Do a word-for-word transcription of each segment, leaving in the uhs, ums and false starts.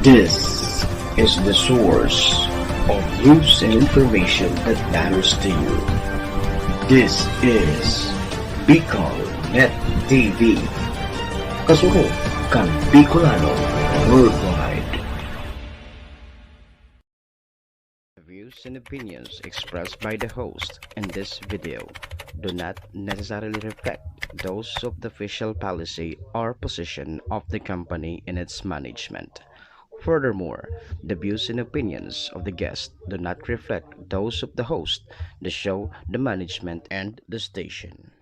This is the source of news and information that matters to you. This is Bicol Net T V. Kasurog kan Bicolano worldwide. The views and opinions expressed by the host in this video do not necessarily reflect those of the official policy or position of the company and its management. Furthermore, the views and opinions of the guest do not reflect those of the host, the show, the management, and the station.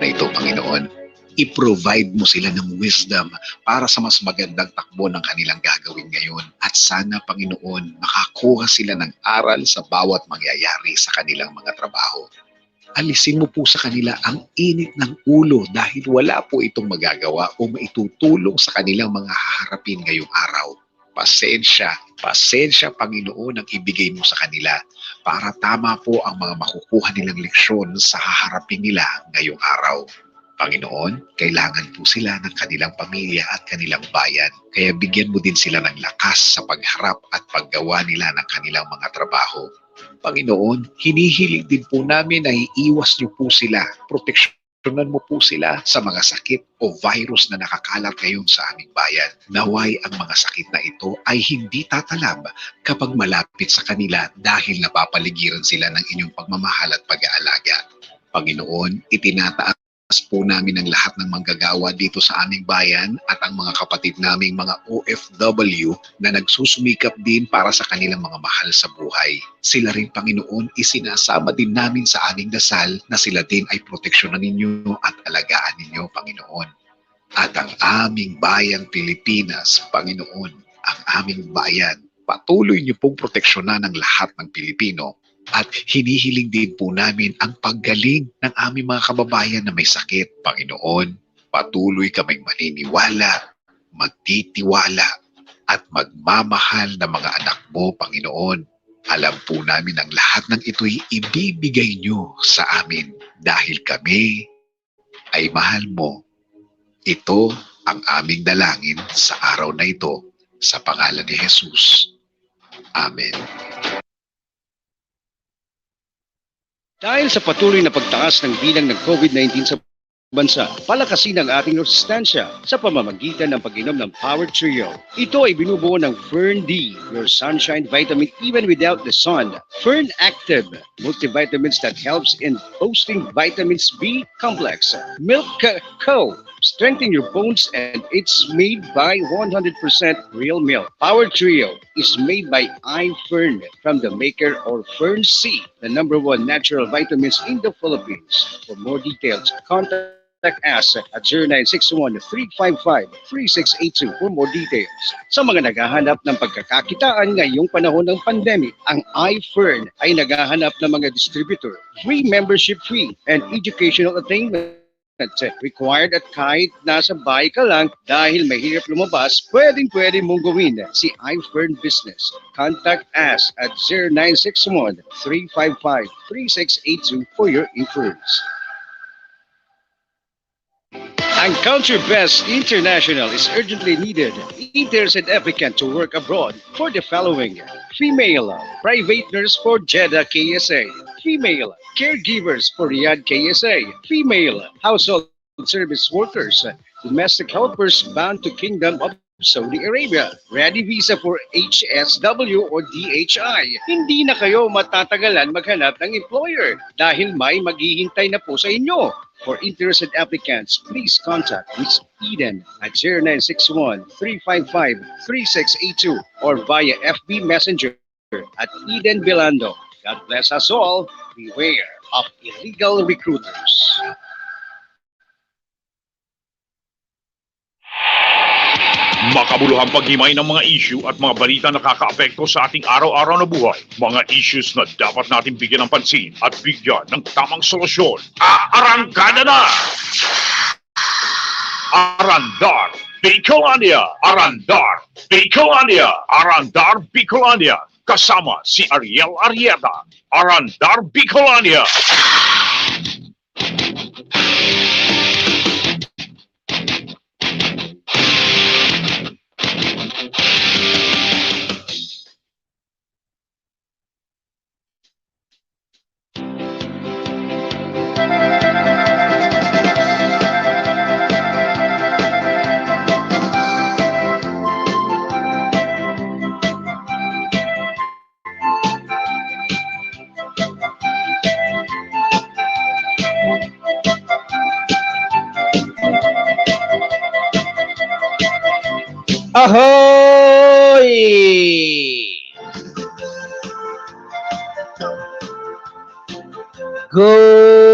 Na ito, Panginoon. I-provide mo sila ng wisdom para sa mas magandang takbo ng kanilang gagawin ngayon. At sana, Panginoon, makakuha sila ng aral sa bawat mangyayari sa kanilang mga trabaho. Alisin mo po sa kanila ang init ng ulo dahil wala po itong magagawa o maitutulong sa kanilang mga haharapin ngayong araw. Pasensya, pasensya, Panginoon, ang ibigay mo sa kanila, para tama po ang mga makukuha nilang leksyon sa haharapin nila ngayong araw. Panginoon, kailangan po sila ng kanilang pamilya at kanilang bayan. Kaya bigyan mo din sila ng lakas sa pagharap at paggawa nila ng kanilang mga trabaho. Panginoon, hinihiling din po namin na iiwas niyo po sila, proteksyonan mo po sila sa mga sakit o virus na nakakalat ngayon sa aming bayan. Naway ang mga sakit na ito ay hindi tatalab kapag malapit sa kanila, dahil napapaligiran sila ng inyong pagmamahal at pag-aalaga. Panginoon, itinataas po namin ang lahat ng manggagawa dito sa aming bayan at ang mga kapatid naming mga O F W na nagsusumikap din para sa kanilang mga mahal sa buhay. Sila rin, Panginoon, isinasama din namin sa aming dasal na sila din ay proteksyonan ninyo at alagaan ninyo, Panginoon. At ang aming bayang Pilipinas, Panginoon, ang aming bayan, patuloy niyo pong proteksyonan ang lahat ng Pilipino. At hinihiling din po namin ang paggaling ng aming mga kababayan na may sakit, Panginoon. Patuloy kaming maniniwala, magtitiwala, at magmamahal na mga anak mo, Panginoon. Alam po namin ang lahat ng ito'y ibibigay niyo sa amin, dahil kami ay mahal mo. Ito ang aming dalangin sa araw na ito, sa pangalan ni Jesus. Amen. Dahil sa patuloy na pagtaas ng bilang ng COVID nineteen sa bansa, palakasin ang ating resistensya sa pamamagitan ng pag-inom ng Power Trio. Ito ay binubuo ng Fern D, your sunshine vitamin even without the sun. Fern Active, multivitamins that helps in boosting vitamins B complex. Milk Co, strengthen your bones, and it's made by one hundred percent real milk. Power Trio is made by iFern from the maker of Fern C, the number one natural vitamins in the Philippines. For more details, contact us at zero nine six one, three five five, three six eight two for more details. Sa mga naghahanap ng pagkakakitaan ngayong panahon ng pandemic, ang iFern ay naghahanap ng mga distributor. Free membership fee and educational attainment required at kahit nasa bahay ka lang dahil mahirap lumabas, pwedeng-pwede mong gawin si iFern Business. Contact us at zero nine six one, three five five, three six eight two for your inquiries. Ang Country Best International is urgently needed interested applicant to work abroad for the following: female, private nurse for Jeddah K S A; female, caregivers for Riyadh K S A; female, household service workers, domestic helpers bound to Kingdom of Saudi Arabia, ready visa for H S W or D H I. Hindi na kayo matatagalan maghanap ng employer dahil may maghihintay na po sa inyo. For interested applicants, please contact Miss Eden at zero nine six one, three five five, three six eight two or via F B Messenger at Eden Belando. God bless us all. Beware of illegal recruiters. Makabuluhang paghimay ng mga isyu at mga balita na nakakaapekto sa ating araw-araw na buhay. Mga issues na dapat nating bigyan ng pansin at bigyan ng tamang solusyon. Aarangkada na! Arandar Bicolania! Arandar Bicolania! Arandar Bicolania! Kasama si Ariel Arrieta. Arandar Bicolania! Ahoy! Good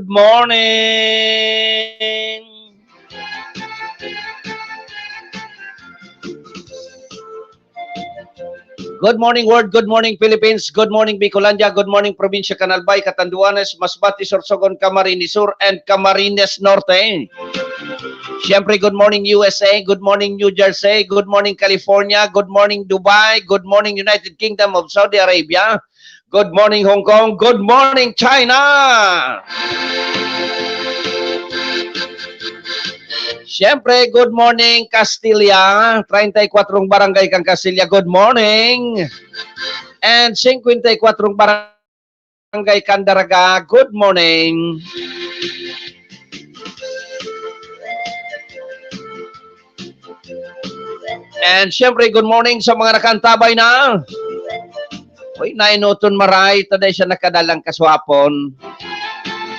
morning! Good morning, world. Good morning, Philippines. Good morning, Bicolandia. Good morning, Probinsya Canalbay, Catanduanes, Masbate, Sorsogon, Camarines Sur, and Camarines Norte. Siyempre, good morning, U S A. Good morning, New Jersey. Good morning, California. Good morning, Dubai. Good morning, United Kingdom of Saudi Arabia. Good morning, Hong Kong. Good morning, China. Siyempre, good morning, Castilla. Treinta y cuatro barangay kan Castilla. Good morning. And cincuenta y cuatro barangay kan Daraga. Good morning. And siyempre, good morning sa mga nakantabay na. Uy, nainoton maray, taday siya nakadalang kaswapon.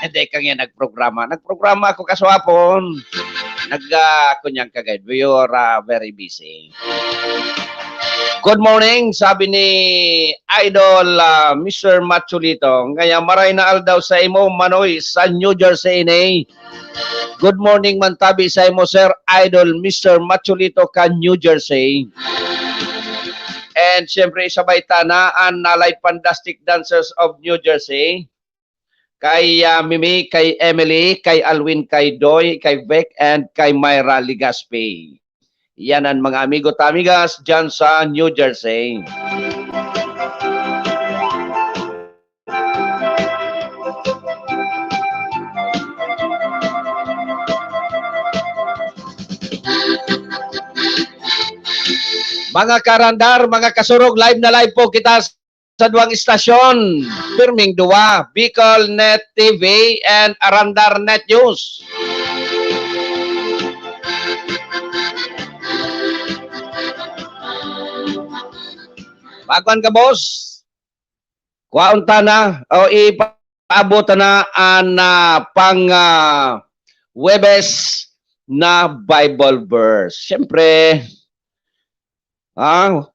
Hindi ka nga nagprograma. Nagprograma ako kaswapon. Nag, ah, kunyang kagad. We are, ah, very busy. Good morning, sabi ni Idol, ah, Mister Machulito. Ngaya maray na aldaw sa imo, Manoy, sa New Jersey ini. Good morning, mantabi sa imo, Sir Idol, Mister Machulito, ka New Jersey. And siyempre, isabay ta na an Nalay Pandastic Dancers of New Jersey. Kay, ah, Mimi, kay Emily, kay Alwin, kay Doy, kay Vec, and kay Myra Legaspi. Yan ang mga amigo ta, amigas, dyan sa New Jersey. Mga karandar, mga kasurog, live na live po kita sa duwang istasyon. Pirming duwa, Bicol Net T V and Arandar Net News. Bago an gabos, kwaon ta na o ipaabot ta na an, ah, pang, ah, Huwebes na Bible verse. Siyempre, ah,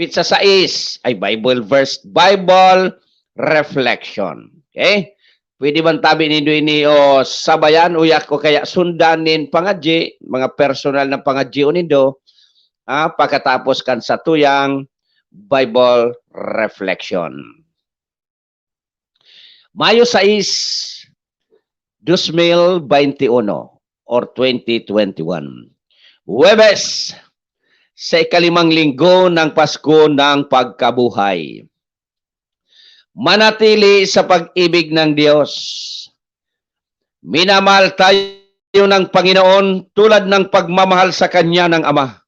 pitsa sais ay Bible verse, Bible reflection. Okay? Pwede man tabi nindo ini o sabayan o yak o kaya sundan nin pangadyi, mga personal na pangadyi o nindo, ah, pagkatapos kan satuyang Bible reflection. Mayo sais, dos mil baynte uno or twenty twenty-one. Huwebes, sa ikalimang linggo ng Pasko ng Pagkabuhay. Manatili sa pag-ibig ng Diyos. Minamahal tayo ng Panginoon tulad ng pagmamahal sa Kanya ng Ama.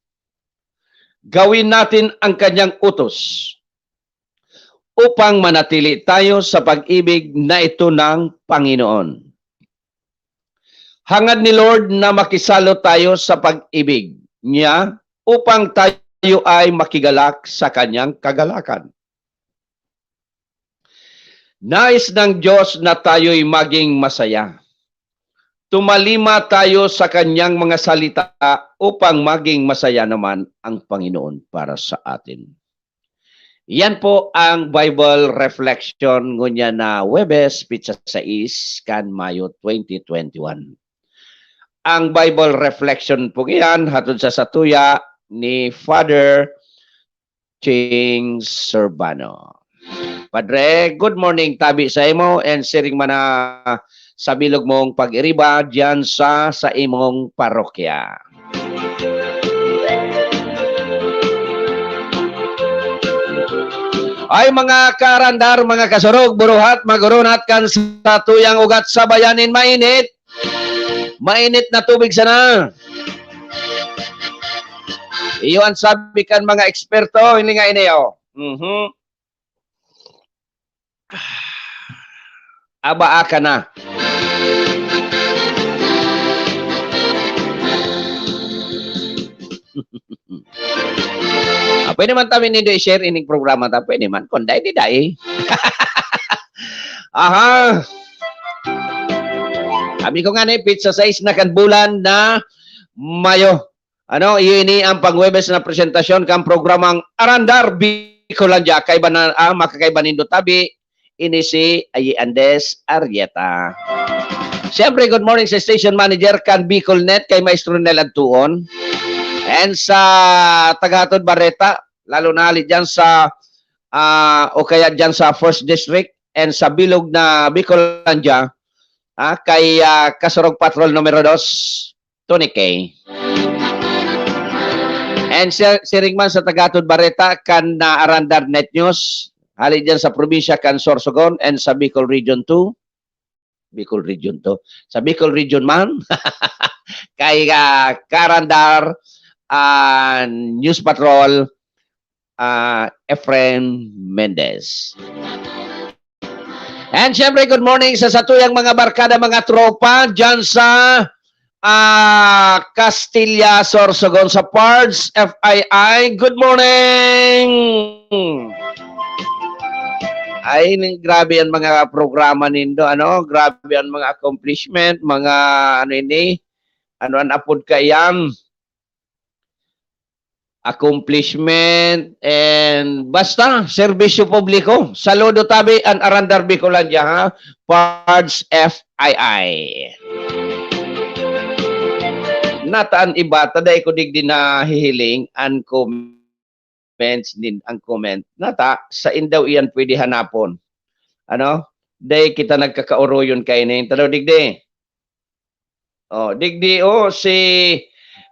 Gawin natin ang Kanyang utos upang manatili tayo sa pag-ibig na ito ng Panginoon. Hangad ni Lord na makisalo tayo sa pag-ibig niya upang tayo ay makigalak sa kanyang kagalakan. Nais ng Diyos na tayo'y maging masaya. Tumalima tayo sa kanyang mga salita upang maging masaya naman ang Panginoon para sa atin. Yan po ang Bible Reflection ngunyan na Huwebes, pitsa sais kan Mayo twenty twenty-one. Ang Bible Reflection po iyan hatod sa satuya ni Father Ching Surbano. Padre, good morning tabi sa imo and siring man na sa bilog mong pag-iriba diyan sa, sa imong parokya. Ay, mga karandar, mga kasurog, buruhat, magurunat kan satuyang ugat sa bayan nin mainit. Mainit na tubig sana. Iyo ang sabi kan mga eksperto, hindi nga ini, oh. Mhm. Aba, aka na. Ah, pwede man tabi nindo i-share ining programa ta, pwede man. Kung dai, di dai. Aha. Sabi ko nga ni, pitsa sais na kan bulan na Mayo. Ano, iyo ini ang pang-Huwebes na presentasyon kan programang Arandar Bicolandia. Kaiba na, ah, makakaiba nindo tabi, ini si Ayi Andes Arrieta. Siyempre, good morning sa station manager kan Bicol Net, kay Maestro Nel Antuon. And sa taga-hatod bareta, lalo na hali dyan sa, ah, o kaya dyan sa First District and sa bilog na Bicolandia, ah, kay, ah, Kasurog Patrol numero dos. Tony K. And si-, siring man sa Tagatod Bareta kan na Arandar Net News, hali dyan sa probinsya kan Sorsogon and sa Bicol Region two. Bicol Region two. Sa Bicol Region man, kay, ah, Karandar, ah, News Patrol, ah, Efren Mendez. And syempre, good morning sa satuyang mga barkada, mga tropa, dyan sa, ah, Castilla, Sorsogon, sa Pards, F I I. Good morning! Ay, ning-, grabe ang mga programa nindo, ano? Grabe ang mga accomplishment, mga, ano ini? Ano ang apod kaiyan? Accomplishment, and basta, serbisyo publiko. Saludo tabi an Arandar Bicolandia, ha? Pards F I I. Nata an iba, ta dai ko digdi nahihiling an comments nin, an comment. Nata, sain daw iyan pwede hanapon. Ano? Dai kita nagkakaoroyon kaini. Ta daw digdi. Oh, digdi, oh, si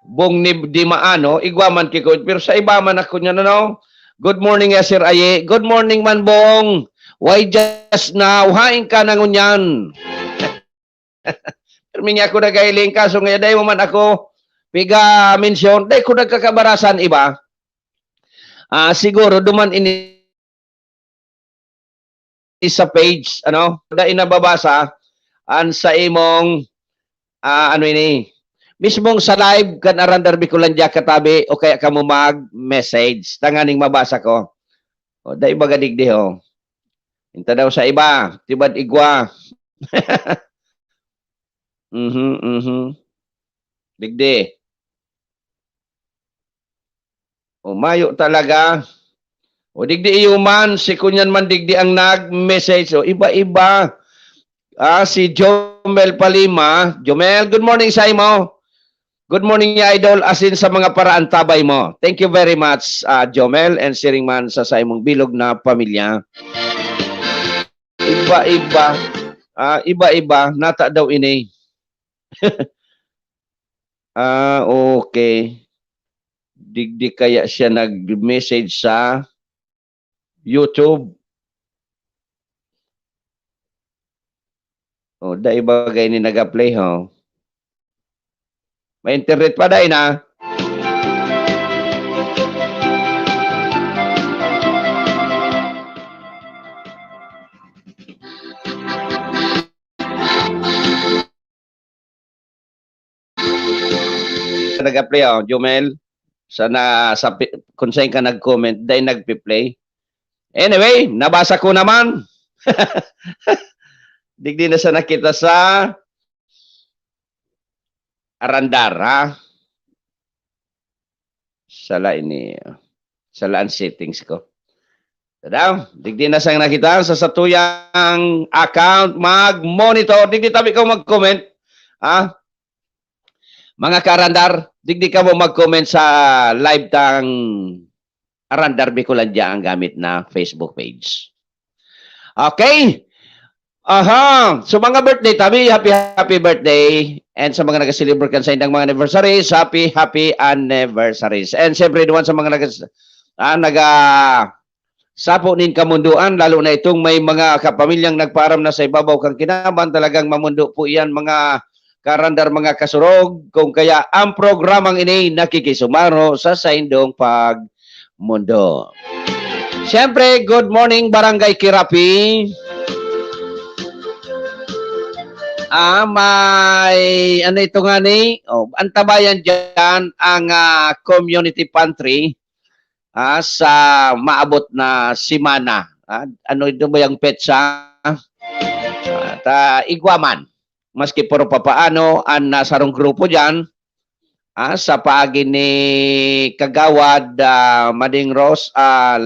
Bong ni Dimaano, igwa man ki ko, pero sa iba man ako niya, ano? Good morning, ya, Sir Aye. Good morning man, Bong. Why just now? Hain ka na ngunyan? Pero mingi ako nagkahiling, kaso nga dai mo man ako piga-mention, dai ko nagkakabarasan iba. Ah, siguro, duman ini sa page, ano, dai nababasa an sa imong, ah, ano ini, mismong sa live kan Arandar Bicolandia katabi o kaya kamo mag-message tanganing mabasa ko. O, dai baga digdi, ho. Inta daw sa iba, tibad igwa. Mhm, mhm. Digdi. O, mayo talaga. O, digdi iyo man, si kunyan man digdi ang nag-message. O, iba-iba. Ah, si Jomel Palima. Jomel, good morning sa imo. Good morning, ya idol. Asin sa mga paraantabay mo. Thank you very much, ah, Jomel, and siring man sa, sa imong bilog na pamilya. Iba-iba. Ah, iba-iba. Nata daw ini. Ah, okay. Digdi kaya siya nag-message sa YouTube. Oh, dai bagay ni nag-play, ho. May internet pa, dai na. Nag-play, oh, Jomel. Sana sa pi-, kung saan ka nag-comment, dai nagpi-play. Anyway, nabasa ko naman. Digdi na sana kita sa Arandar, ha? Sala ini, sala an settings ko. Tada, digdi na sang nakita sa satuyang account, mag-monitor. Digdi tabi ko mag-comment, ha? Mga kaarandar, digdi kamo mag-comment sa live tang Arandar Bicolandia ang gamit na Facebook page. Okay? Aha. So, mga birthday, tabi, happy, happy birthday. And sa mga nag-celebrate kan sa indang mga anniversaries, happy, happy anniversaries. And siyempre, duman sa mga nag-, ah, naga-, sapo nin kamundoan, lalo na itong may mga kapamilyang nagpaaram na sa ibabaw kan kinaban, talagang mamundo po iyan, mga karandar, mga kasurog. Kung kaya, ang programang ini nakikisumaro sa saindong pagmundo. Siyempre, good morning, Barangay Kirapi. Ah, may, ano ito nga ni? Oh, antabayan dyan ang, ah, community pantry, ah, sa maabot na semana. Ah, ano ito ba yung petsa? At, ah, igwa man. Maski puro papaano, ang, ah, sarong grupo dyan, ah, sa paagi ni Kagawad, ah, Mading Ros, ah,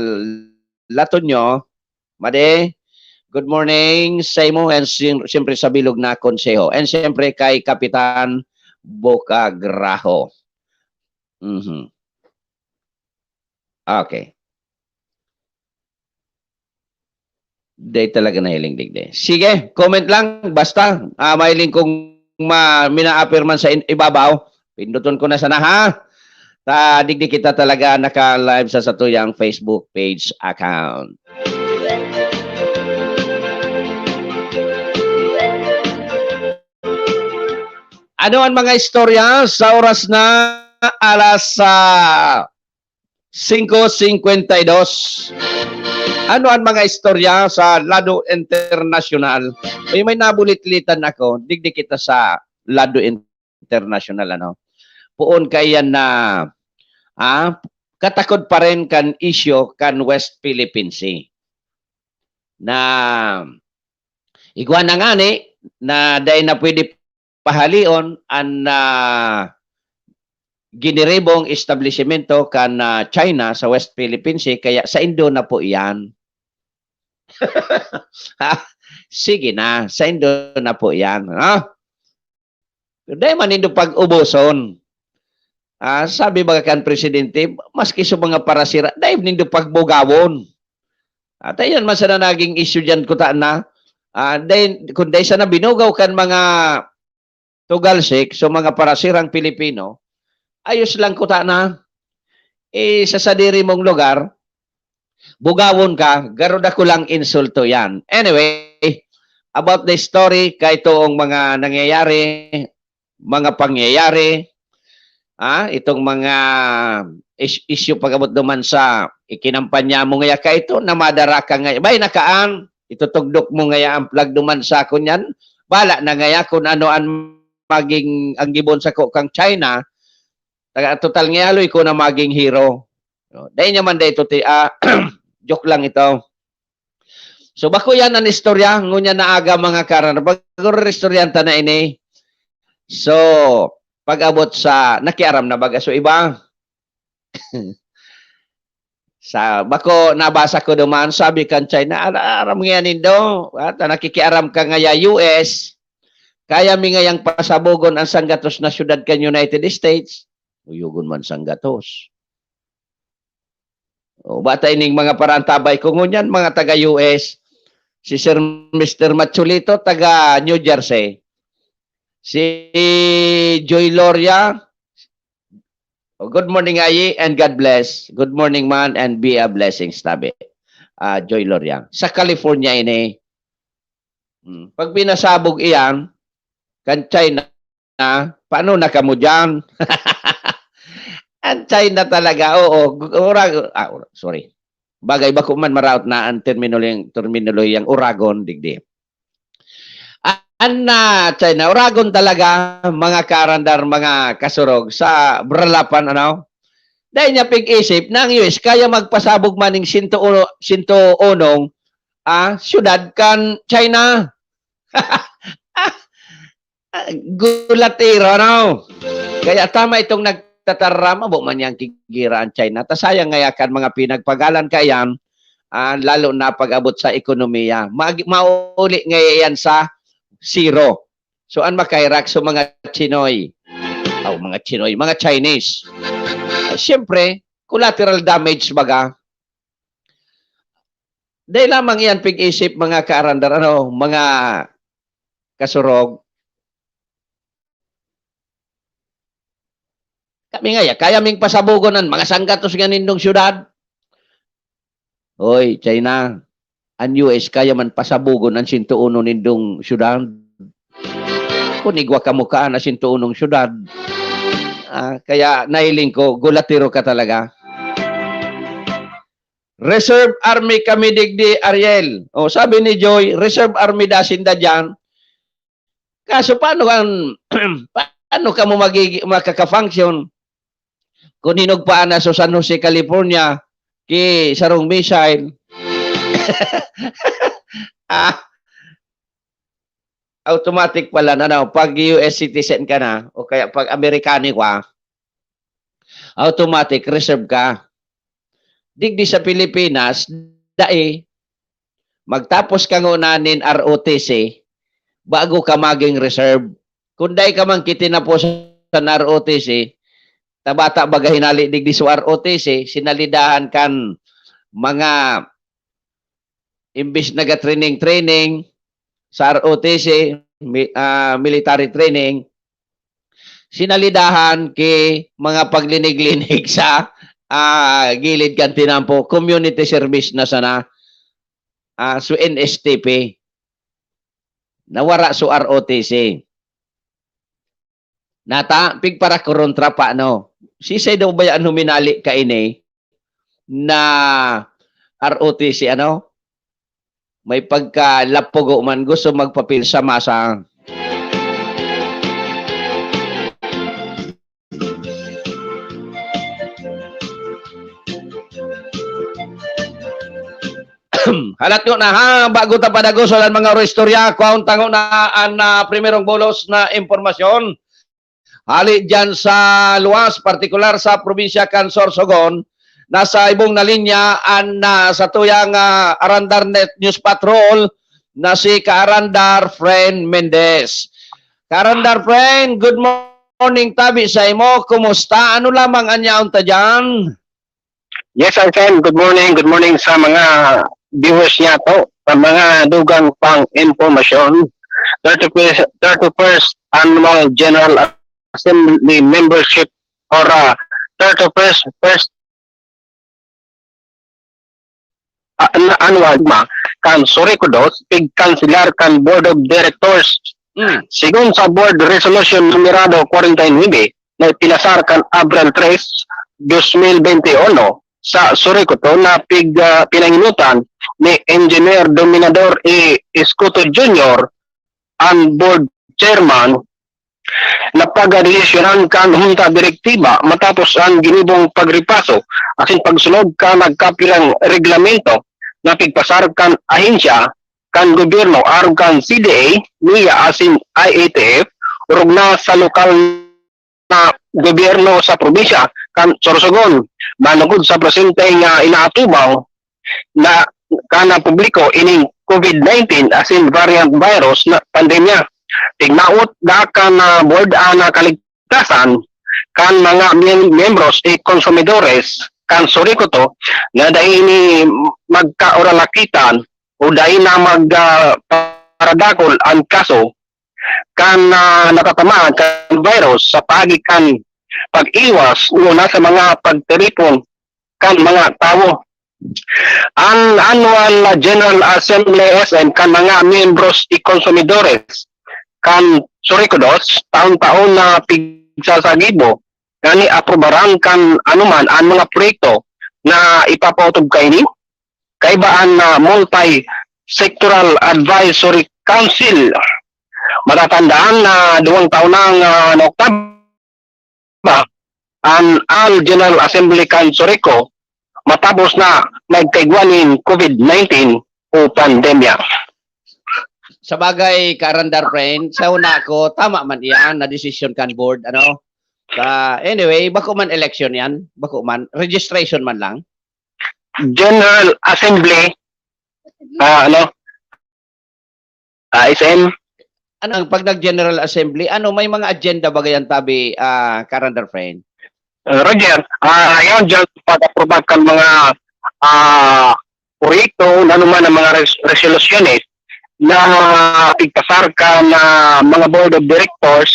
Latonyo, Madi, good morning sa imo and siyem-, siyempre sa bilog na konseho. And siyempre kay Kapitan Bocagraho. Mhm. Okay. Dai talaga nahiling digdi. Sige, comment lang. Basta, ah, mahiling kong ma-, minaapir man sa in-, ibabaw, Pinduton ko na sana, ha? Ta, digdi kita talaga naka-live sa satuyang Facebook page account. Ano ang mga istorya sa oras na alas, ah, singko singkwenta y dos? Ano ang mga istorya sa lado internasyonal? Uy, may nabulit-litan ako. Digdi kita sa lado internasyonal, ano? Poon kaiyan na, ah, katakod pa rin kan isyu kan West Philippine Sea. Na igwa na ngani na dai na pwede pahalion an, ah, giniribong establisimento kan, ah, China sa West Philippine Sea, kaya saindo na po iyan. Ha? Sige na, saindo na po iyan, ha? Dai man nindo pag-uboson. Ah, sabi baga kan presidente, maski sa mga parasira, dai nindo pagbugawon. At ayan man sana naging issue diyan, kuta na. Ah, dai, kung dai sana binugaw kan mga tugalsik, so mga parasirang Pilipino, ayos lang, kuta na. Eh, sa sadiri mong lugar, bugawon ka, garo dakulang insulto yan. Anyway, about the story, kay toong mga nangyayari, mga pangyayari, ah, itong mga is-, issue pag-abot duman sa ikinampanya mo ngaya ka ito, na madara ka ngaya. Bay, nakaan, itutugdok mo ngaya ang flag duman sa kunyan. Bala na ngaya kung ano ang maging, ang gibon sa ko kang China, taga, total ngaya haloy ko na maging hero. No, dai niya man dai ito ti-, ah, joke lang ito. So, bako yan ang istorya, ngunyan na aga, mga karan. Pag-istoryahan ta na ini. So, pag-abot sa, nakiaram na baga so iba? Sa, bako, nabasa ko duman, sabi kan China, "Ala, aram nga nindo, at nakikiaram ka ngaya U S, kaya mi ngayang pasabogon ang sanggatos na syudad kan United States." Uyogon man sanggatos. O, bata ining mga parantabay ko ngunyan, mga taga U S. Si Sir Mister Machulito, taga New Jersey. Si Joy Loria, oh, good morning, Ayi, and God bless. Good morning, man, and be a blessing, tabi. Ah, Joy Loria. Sa California ini. Hmm. Pag pinasabog iyan, kan China, paano na kamo diyan? Ang China talaga, oo, gu-, urag-, ah, ura-, sorry. Bagay, bako man maraot na ang terminolo-, terminolohiyang uragon, digdi. A-, an na China, uragon talaga, mga karandar, mga kasurog, sa bralapan, ano? Dahil niya pig-isip na ang U S kaya magpasabog maning sinto uno, sinto unong, ah, syudad kan China. Ah, ah, gulatero, ano? Kaya tama itong nagtatarama, bo man yang kigira ang China. Ta sayang ngaya kan mga pinagpagalan kaiyan, ah, lalo na pag-abot sa ekonomiya. Mag-, mauli ngaya yan sa zero. So, an makaherak, so mga Chinoy. Aw, mga Chinoy, mga Chinese. Ah, siyempre, collateral damage baga. Dai lamang iyan pig-isip, mga kaarandar, ano, mga kasurog. Kami ngaya, kaya ming pasabogon an mga sanggatos nga nindong syudad. Hoy, China, an U S kaya man pasabogon an sinto uno nindong syudad. Kun igwa kamo kaan na sinto unong syudad. Ah, kaya nahiling ko, gulatero ka talaga. Reserve army kami digdi, Ariel. O, sabi ni Joy, reserve army da sinda diyan. Kaso paano ang, paano kamo magigi-, makaka-function kun hinugpaan na sa San Jose, California, ki sarong missile? Ah, automatic pala na, no? Pag U S citizen ka na, o kaya pag Amerikano ka, automatic reserve ka. Digdi sa Pilipinas, dai. Magtapos ka nguna nin R O T C, bago ka maging reserve. Kung dai ka man kitinapos sa R O T C, tabata baga hinali digdi sa R O T C, sinalidahan kan mga imbis naga-training-training sa R O T C, mi-, ah, military training, sinalidahan ki mga paglinig-linig sa, ah, gilid kan tinampo, community service na sana, ah, su N S T P. Nawara su R O T C. Nata, pigparakorontra pa, no? Sisay daw ba yan huminali kaini na R O T C, ano? May pagkalapugo man, gusto magpapil sa masa. Halat ko na ha, bago ta padagoson an mga istorya, kwaon tango na an, ah, primerong bulos na impormasyon. Hali diyan sa luwas, partikular sa probinsya kan Sorsogon, nasa ibong na linya an, ah, satuyang, ah, Arandar Net News Patrol na si Kaarandar Fren Mendez. Kaarandar Fren, good morning tabi sa imo. Kumusta? Ano lamang an yaon ta diyan? Yes, Anselm. Good morning. Good morning sa mga viewers niyato, sa mga dugang pang impormasyon. Thirty-first, thirty-first Annual General Assembly Membership or, ah, thirty-first, first, ah, na annual ma kan Sureco dos, pigkanselar kan Board of Directors. Mm. Segun sa Board Resolution Numerado forty-nine na ipinasar kan Abril tres, dos mil bente uno, sa Sureco to na pig, ah, pinangenotan ni Engineer Dominador E. Escoto Junior, an board chairman, na pagdesisyonan kan Hunta Direktiba matapos an ginibong pagripaso asin pagsunod kan nagkapirang reglamento na pigpasar kan ahensya kan gobyerno arog kan C D A, NIA asin I A T F, orog na sa lokal na gobyerno sa probinsya kan Sorsogon, manugod sa presente nga inaatubang na kan publiko ining COVID nineteen asin variant virus na pandemya. Tignaot da kan, ah, board an, ah, kaligtasan kan mga miyem-, miyembros e konsumidores kan Surikoto na dai ini magkauralakitan o dai na mag, ah, paradakol an kaso kan, ah, natatamaan kan virus sa paagi kan pag-iwas ngona sa mga pagtiripon kan mga tawo. An Annual General Assembly, S M, kan mga miyembros e konsumidores kan Surikodos, taon-taon na pigsasagibo ngani aprubaran kan anuman an mga proyekto na ipapautob kaini. Kaiba an, ah, Multi-Sectoral Advisory Council. Matatandaan na duwang taon nang, ah, naoktab ba an Annual General Assembly kan Sureco matapos na nagkaigwa nin COVID nineteen o pandemya. Sa bagay, Kaarandar Fren, sa una ko, tama man iyan na desisyon kan board, ano? Sa, anyway, bako man election yan, bako man, registration man lang. General Assembly, ah, ano, ah, S M. Ano, pag nag-General Assembly, ano, may mga agenda ba yan, tabi, ah, Kaarandar Fren? Uh, Roger, ah, yan dyan pag-aproba kan mga, ah, proyekto, ano man ang mga res-, resolusyones na pigpasar kan, ah, mga board of directors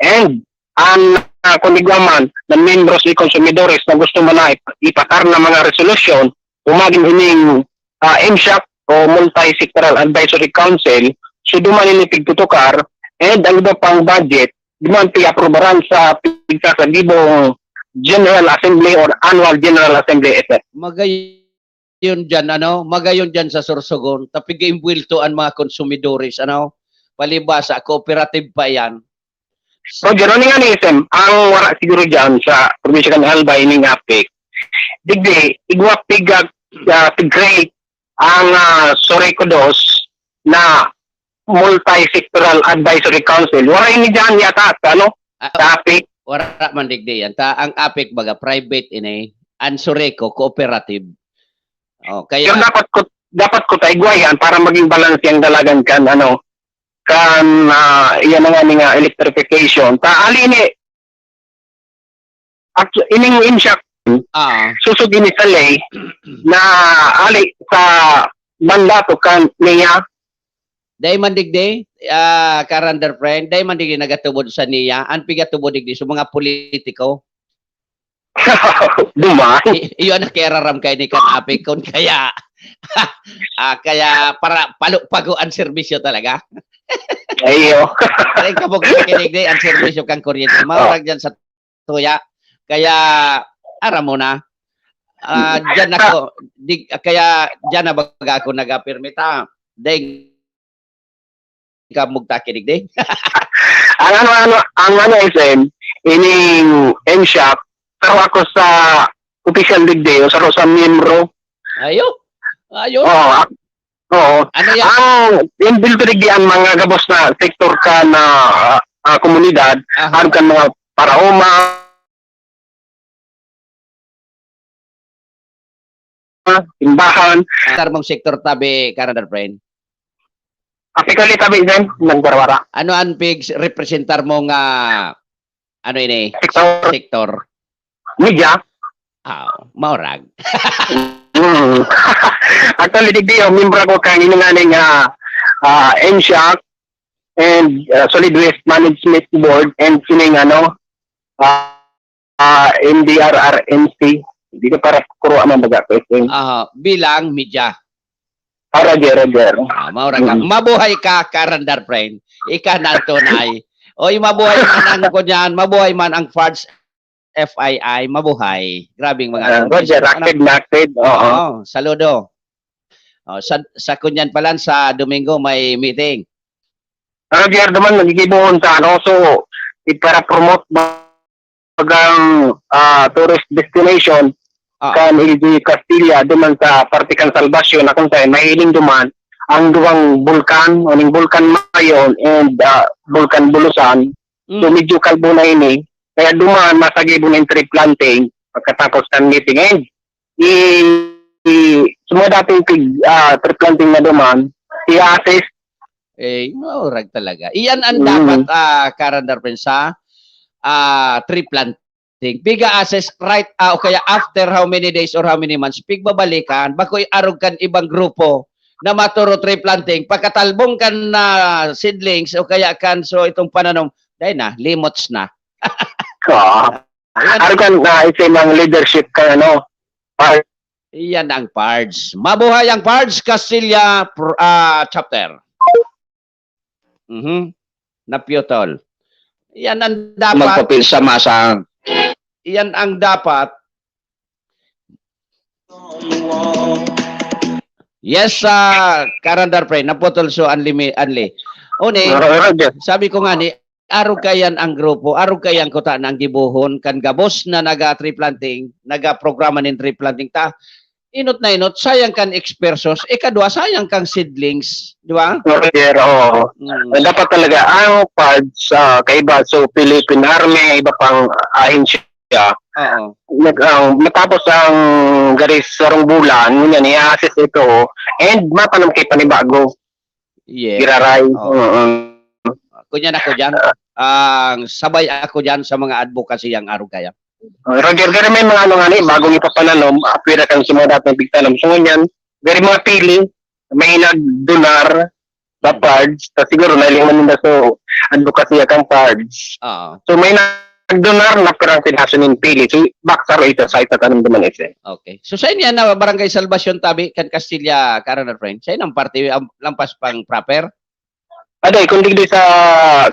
and ang, ah, kung igwa man na miyembros ni konsumidores na gusto man na ip-, ipasar na mga resolusyon, umagin ining, ah, M S A C o Multi-Sectoral Advisory Council, so duman ini pigtutukar, and ang iba pang budget, duman piaprubaran sa pigsasagibong General Assembly or Annual General Assembly, et cetera. Magayon dyan, ano, magayon dyan sa Sorsogon, tapig-imbwelto ang mga konsumidores, ano, palibasa, cooperative pa yan. Roger, ano nga ni S M, ang wala siguro dyan sa probinsya kan Albay ning APEC, digdi, igwa pig, ah, pig-create ang, ah, Sureco dos na Multi-Sectoral Advisory Council. Wala ini dyan yata sa, ano, ah, sa APEC. Wala man digdi yan. Ta, ang APEC baga private ini, ang Sureco cooperative. Oh, kaya pero dapat ko, dapat ko ta igwa yan para maging balance ang dalagan kan, ano, kan, ah, iyan na nga ni nga electrification. Ta, ali ni, at ining M S A C, ah, susog ini sa ley na ali sa mandato kan niya. Dai man digdi, ah, Karandar friend, dai man digdi nagatubod sa niya, an pigatubod digdi sa mga politiko. Dumay. I- iyo ang nakiararam kay ni kan apik kon kaya ah, kaya para palupago ang serbisyo talaga. Ayo. Kaya kabog sa kinig di ang serbisyo kang kuryente. Maurag dyan sa tuya. Kaya aram mo na. Ah, dyan ako, di, kaya dyan na baga ako nag-apirmita. Dahil ka mugta kinig di. Ang ano, ano, ang ano, S M, ining M-Shock, pero ako sa official digdi, o sa, sa miyembro. Ayo. Ayo. Oo, ak- oo. Ano yan? Ang inbuilt digdi ang mga gabos na sektor ka na ah, ah, komunidad, Aha. ang kan mga paraoma, simbahan, Tar mong sektor tabi, Karandar friend. Apikali tabi din, nagbarwara. Ano ang pig representar mo nga ano ini Sektor, sektor? Media. Ah, maurag. Mm. Actually, digdi, oh, membro ko kan inunganing uh, uh, M-Shock and uh, Solid Waste Management Board and sining ano, uh, uh, M D R R M C. Dito para kuro man baga ko S M. Ah, bilang media. Ah, Roger, Roger. Ah, maurag ka. Mm. Mabuhay ka, Karandar friend. Ika na ang tunay. Oy, mabuhay man ang kunyan, mabuhay man ang Fards F I I, mabuhay. Grabing mga Uh, artista. Roger, Ano? active na active. Oo. Oo, saludo. Oh, sa, sa kunyan pala, sa Domingo may meeting. Roger naman, nagigibohon sa ano, so, ipara-promote bagang ah, tourist destination Ah, kan L G Castilla, duman sa parte kan Salvacion, na kung saan mahiling duman ang duwang bulkan, o ning Bulkan Mayon and ah, Bulkan Bulusan. So, mm, medyo kalbo na ini. Kaya duman, masagibo na yung tree planting pagkatapos kan meeting. And i, i, sa mga dating pig, ah, tree planting na duman, i-assist. Eh, maurag talaga. Iyan ang Mm. dapat, ah, Karandar friend, sa ah, tree planting. Piga-assess right, ah, o kaya after how many days or how many months, pigbabalikan, bako arog kan ibang grupo na maturo tree planting, pagkatalbong kan na seedlings o kaya kan so itong pananom, dahil na, limots na. Oo. Ayan, Ano kan na isa mang leadership ka, ano? Par- iyan ang Pards. Mabuhay ang Pards Castilla pr- ah, chapter. Mhm. Napyutol. Yan ang dapat. Magpapil sa masa. Yan ang dapat. Yes, ah, Karandar friend, naputol so Anli, Anli. Uni, Roger. Sabi ko nga ni, arog kayan ang grupo, arog kayan kuta na ang gibohon kan gabos na naga tree planting, naga programa nin tree planting ta. Inot na inot, sayang kan expertos, ikadwa, sayang kang seedlings, di ba? Roger, oo. Mm. Dapat talaga ang Pards, ah, kaiba, so Philippine Army, iba pang ahensya. Oo. Nag, ah, matapos ang garis sarong bulan, ngunyan, i-assess ito, and matanam kay panibago, Yes. giraray. Oo. Oo. Kunyan ako dyan. Ang sabay ako dyan sa mga advocacy ang arog kaya. Ah, Roger, gari may mga ano nga ni, bagong ipapananom, apwera kang sa mga dating pigtanom. So, ngunyan, gari mga pili, may nagdonar sa Pards, ta siguro nailingan nila so advocacy kang Pards. Oo. So, may nagdonar na pirang piraso nin pili. So, baksar ito sa itatanom naman ito. Okay. So, sa inyo na Barangay Salvacion tabi kan Castilla, Karandar friend? Sa inyo ang parte, ang lampas pang proper? Aday, kung digdi sa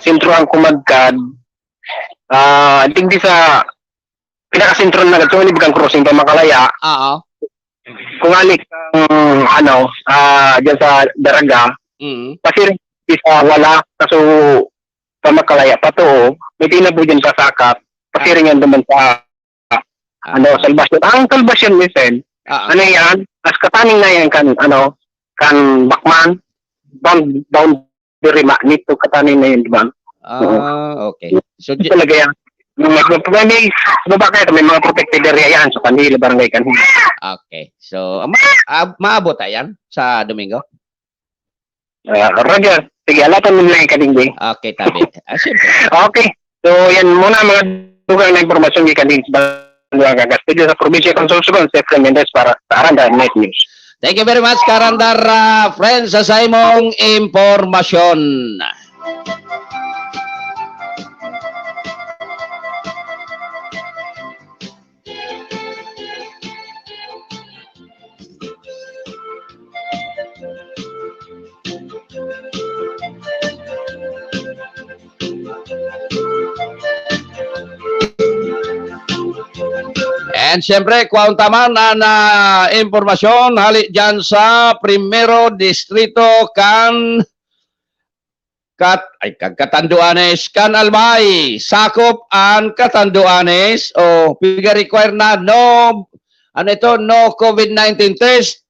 sentro ang kumadkad, ah, digdi sa pinakasentro na nagad, so, hindi bagang crossing pa makalaya. Oo. Kung ali kang, ano, ah, dyan sa Daraga, Mm. pasiring sa wala, kaso sa makalaya pa to, may tinaboy dyan sa sakat, pasiring yan naman sa, ano, Ah. Salvacion. Ang Salvacion, minsan, Ah. ano yan, as kataning na yan kan, ano, kan Bakman, bound, boundary ma, nito kataning na yan, di ba? Ah, okay. So, Ito di- talaga yan. Yung may, may, may, baba kayo, may mga protected area yan sa Kanhil, barangay Kanhil. Okay. So, ma- ah, maabot yan sa Domingo? Ah, Roger, sige, alatan mo na yung kadingding. Okay, tabi. Ah, siyempre. Okay. So, yan muna mga dugang na impormasyon ni Kading sa Banduang Kagas. Studio sa probinsya kan Sorsogon, Seth Mendez para sa Aranda Net News. Thank you very much, Karandar, ah, friends, sa saimong impormasyon. And siyempre, kwaon ta man an, ah, impormasyon hali diyan sa Primero Distrito kan Kat-, ay, kan Catanduanes, kan Albay, sakop an Catanduanes, o piga-require na, no, ano ito, no COVID nineteen test.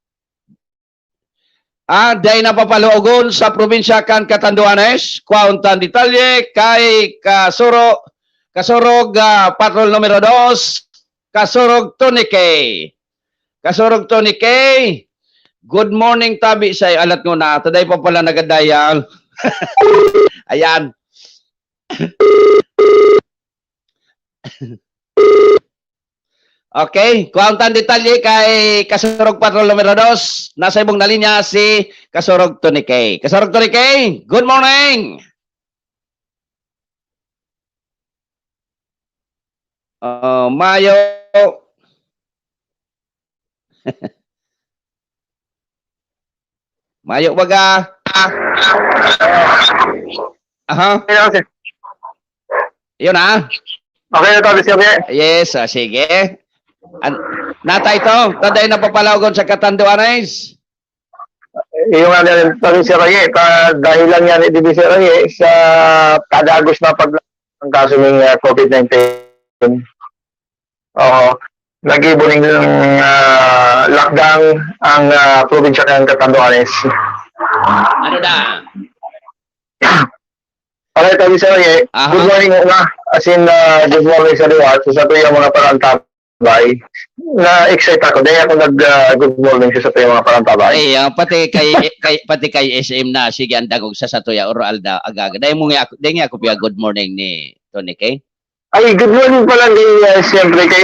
Ah, dai na papaluogon sa probinsya kan Catanduanes. Kwaon tan detalye kay Kasuro-, Kasurog, ah, Patrol numero dos, Kasurog Tony K. Kasurog Tony K, good morning tabi sa alat ko na. Taday pa pala nagadayan. Ayan. Okay, kuha ang tan detalye kay Kasurog Patrol numero dos. Nasa ibong na linya si Kasurog Tony K. Kasurog Tony K, good morning! Oh, mayo. Mayo baga. Aha. Ayun, sir. Yun, ah. Okay na to, Mister Pierre? Yes, ah, sige. An-, nata ito, taday na papalaogon sa Catanduanes. Yung ano, sabi, Sir Roy, pa, dahil lang yan, di ba, Sir Roy, sa padagos na pag-, ang kaso ng, ah, COVID nineteen. Oo. Nag-ibo ning, ah, lockdown ang, ah, probinsya ng Catanduanes. Ano na? Alright, sabi, Sir Roy, Aha. Good morning, una. As in, ah, good morning sa liwat. Sa tuyo mga parantabay. Na-excite ako. Dahil ako nag, ah, good morning sa tuyo mga parantabay. Ay, ah, pati kay, kay, pati kay S M na, sige, ang dagog sa satuya, oral na, agaga. Dahil mo nga ako, dahil nga ako piya good morning ni Tony K. Ay, good morning pala ni, ah, siyempre kay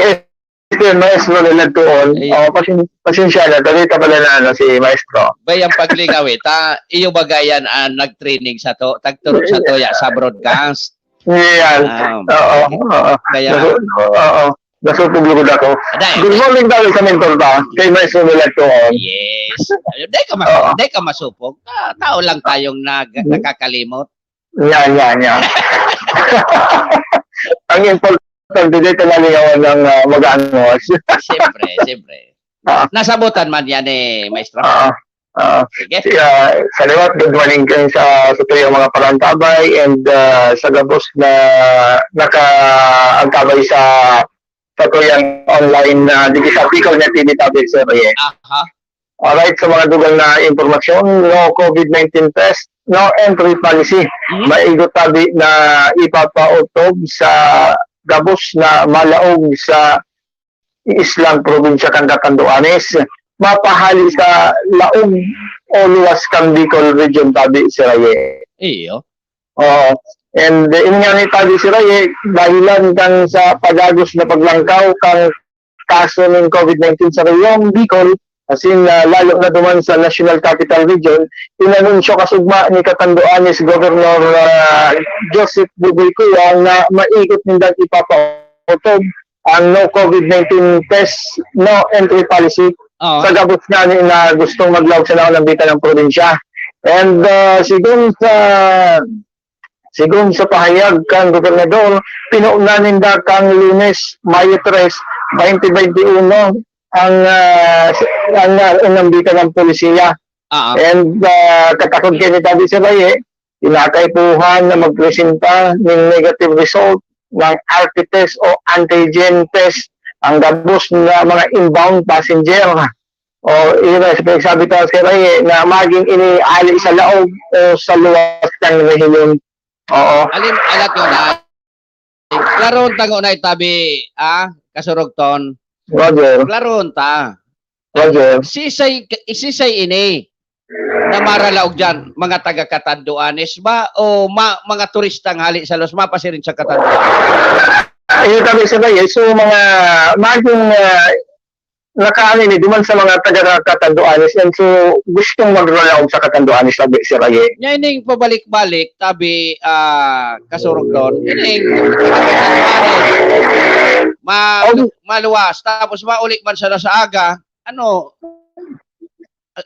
S M Maestro Leonard Tuon. Ay. Oh, pasen-, pasensya na, dali ta pala na, ano, si Maestro. Bay, ang paglingaw, eh, ta, iyo ba gayan ang nag-training sa to? Tagturo sa to, ya, sa broadcast? Yan. Ah, Oo, oo. Kaya Nasu-, oo. Nasupog lugod ako. Aday. Good morning daw sa mentor ta, kay Maestro Leonard Tuon. Yes. Ayun, di ka mas-, Oo. di ka masupog. Ah, tao lang tayong nag-, Hmm. nakakalimot. Yan, yan, yan. Ang importante, di tayo maligawan ng, ah, mag-anos. Siyempre, siyempre. Ah. Nasabutan man yan eh, maestro. Ah, ah. Sige. Si, ah, sa liwat, good morning kayo sa, sa tuyong mga parantabay and, ah, sa gabos na nakaantabay sa, sa tuyang online na digitapikal na T V topic, Sir Roy. Aha. Alright, sa mga dugang na impormasyon, no COVID nineteen test, no entry policy. Hmm? Maigot tabi na ipapaotob sa gabos na malaog sa islang probinsya kan Catanduanes, mapahali sa laog o luwas kan Bicol Region tabi, Sir Roy. Iyo. Oo. And, eh, yun nga ni tabi, Sir Roy, eh, dahilan kan sa padagos na paglangkaw kan kaso nin COVID nineteen sa reyong Bicol, asin, ah, lalo na duman sa National Capital Region, inanunsyo kasugma ni Catanduanes Governor, ah, Joseph Boboy Cuya na maigot nindang ipapaotob ang no COVID nineteen test, no entry policy Oo. sa gabos nga ni na gustong maglaog sa naunang bita ng probinsya. And, ah, sigon sa Sigon sa pahayag kan gobernador, pinunan ninda kan Lunes, Mayo tres, twenty twenty-one, ang, ah, ang, ah, unang bita ng polisiya. Ah, ah. And, ah, katakod kayo ni Tabi Sabaye, kinakaipuhan na magpresenta ng negative result ng R T test o antigen test ang gabos na mga inbound passenger. O, yun ang pinagsabi ko sa Ray, eh, na maging iniali sa laog o sa luwas ng rehiyon. Oo. Alin, alat yun, ah. Klaron ta ngunay tabi, ah, Kasurugton. Roger. Klaron ta. Roger. Sisay, sisay ini na maralaog dyan, mga taga Catanduanes ba o ma-, mga turistang hali sa Los mapasiring sa Catanduanes? Ayun, sabi sa kayo, so mga maging, ah, nakaano ini, duman sa mga taga Catanduanes, and so gustong magralaog sa Catanduanes, sabi, Sir Aye. Nya ining pabalik-balik, tabi, ah, kasurog doon, ining ma-, Oh. maluwas, tapos mauli man sana sa aga, ano,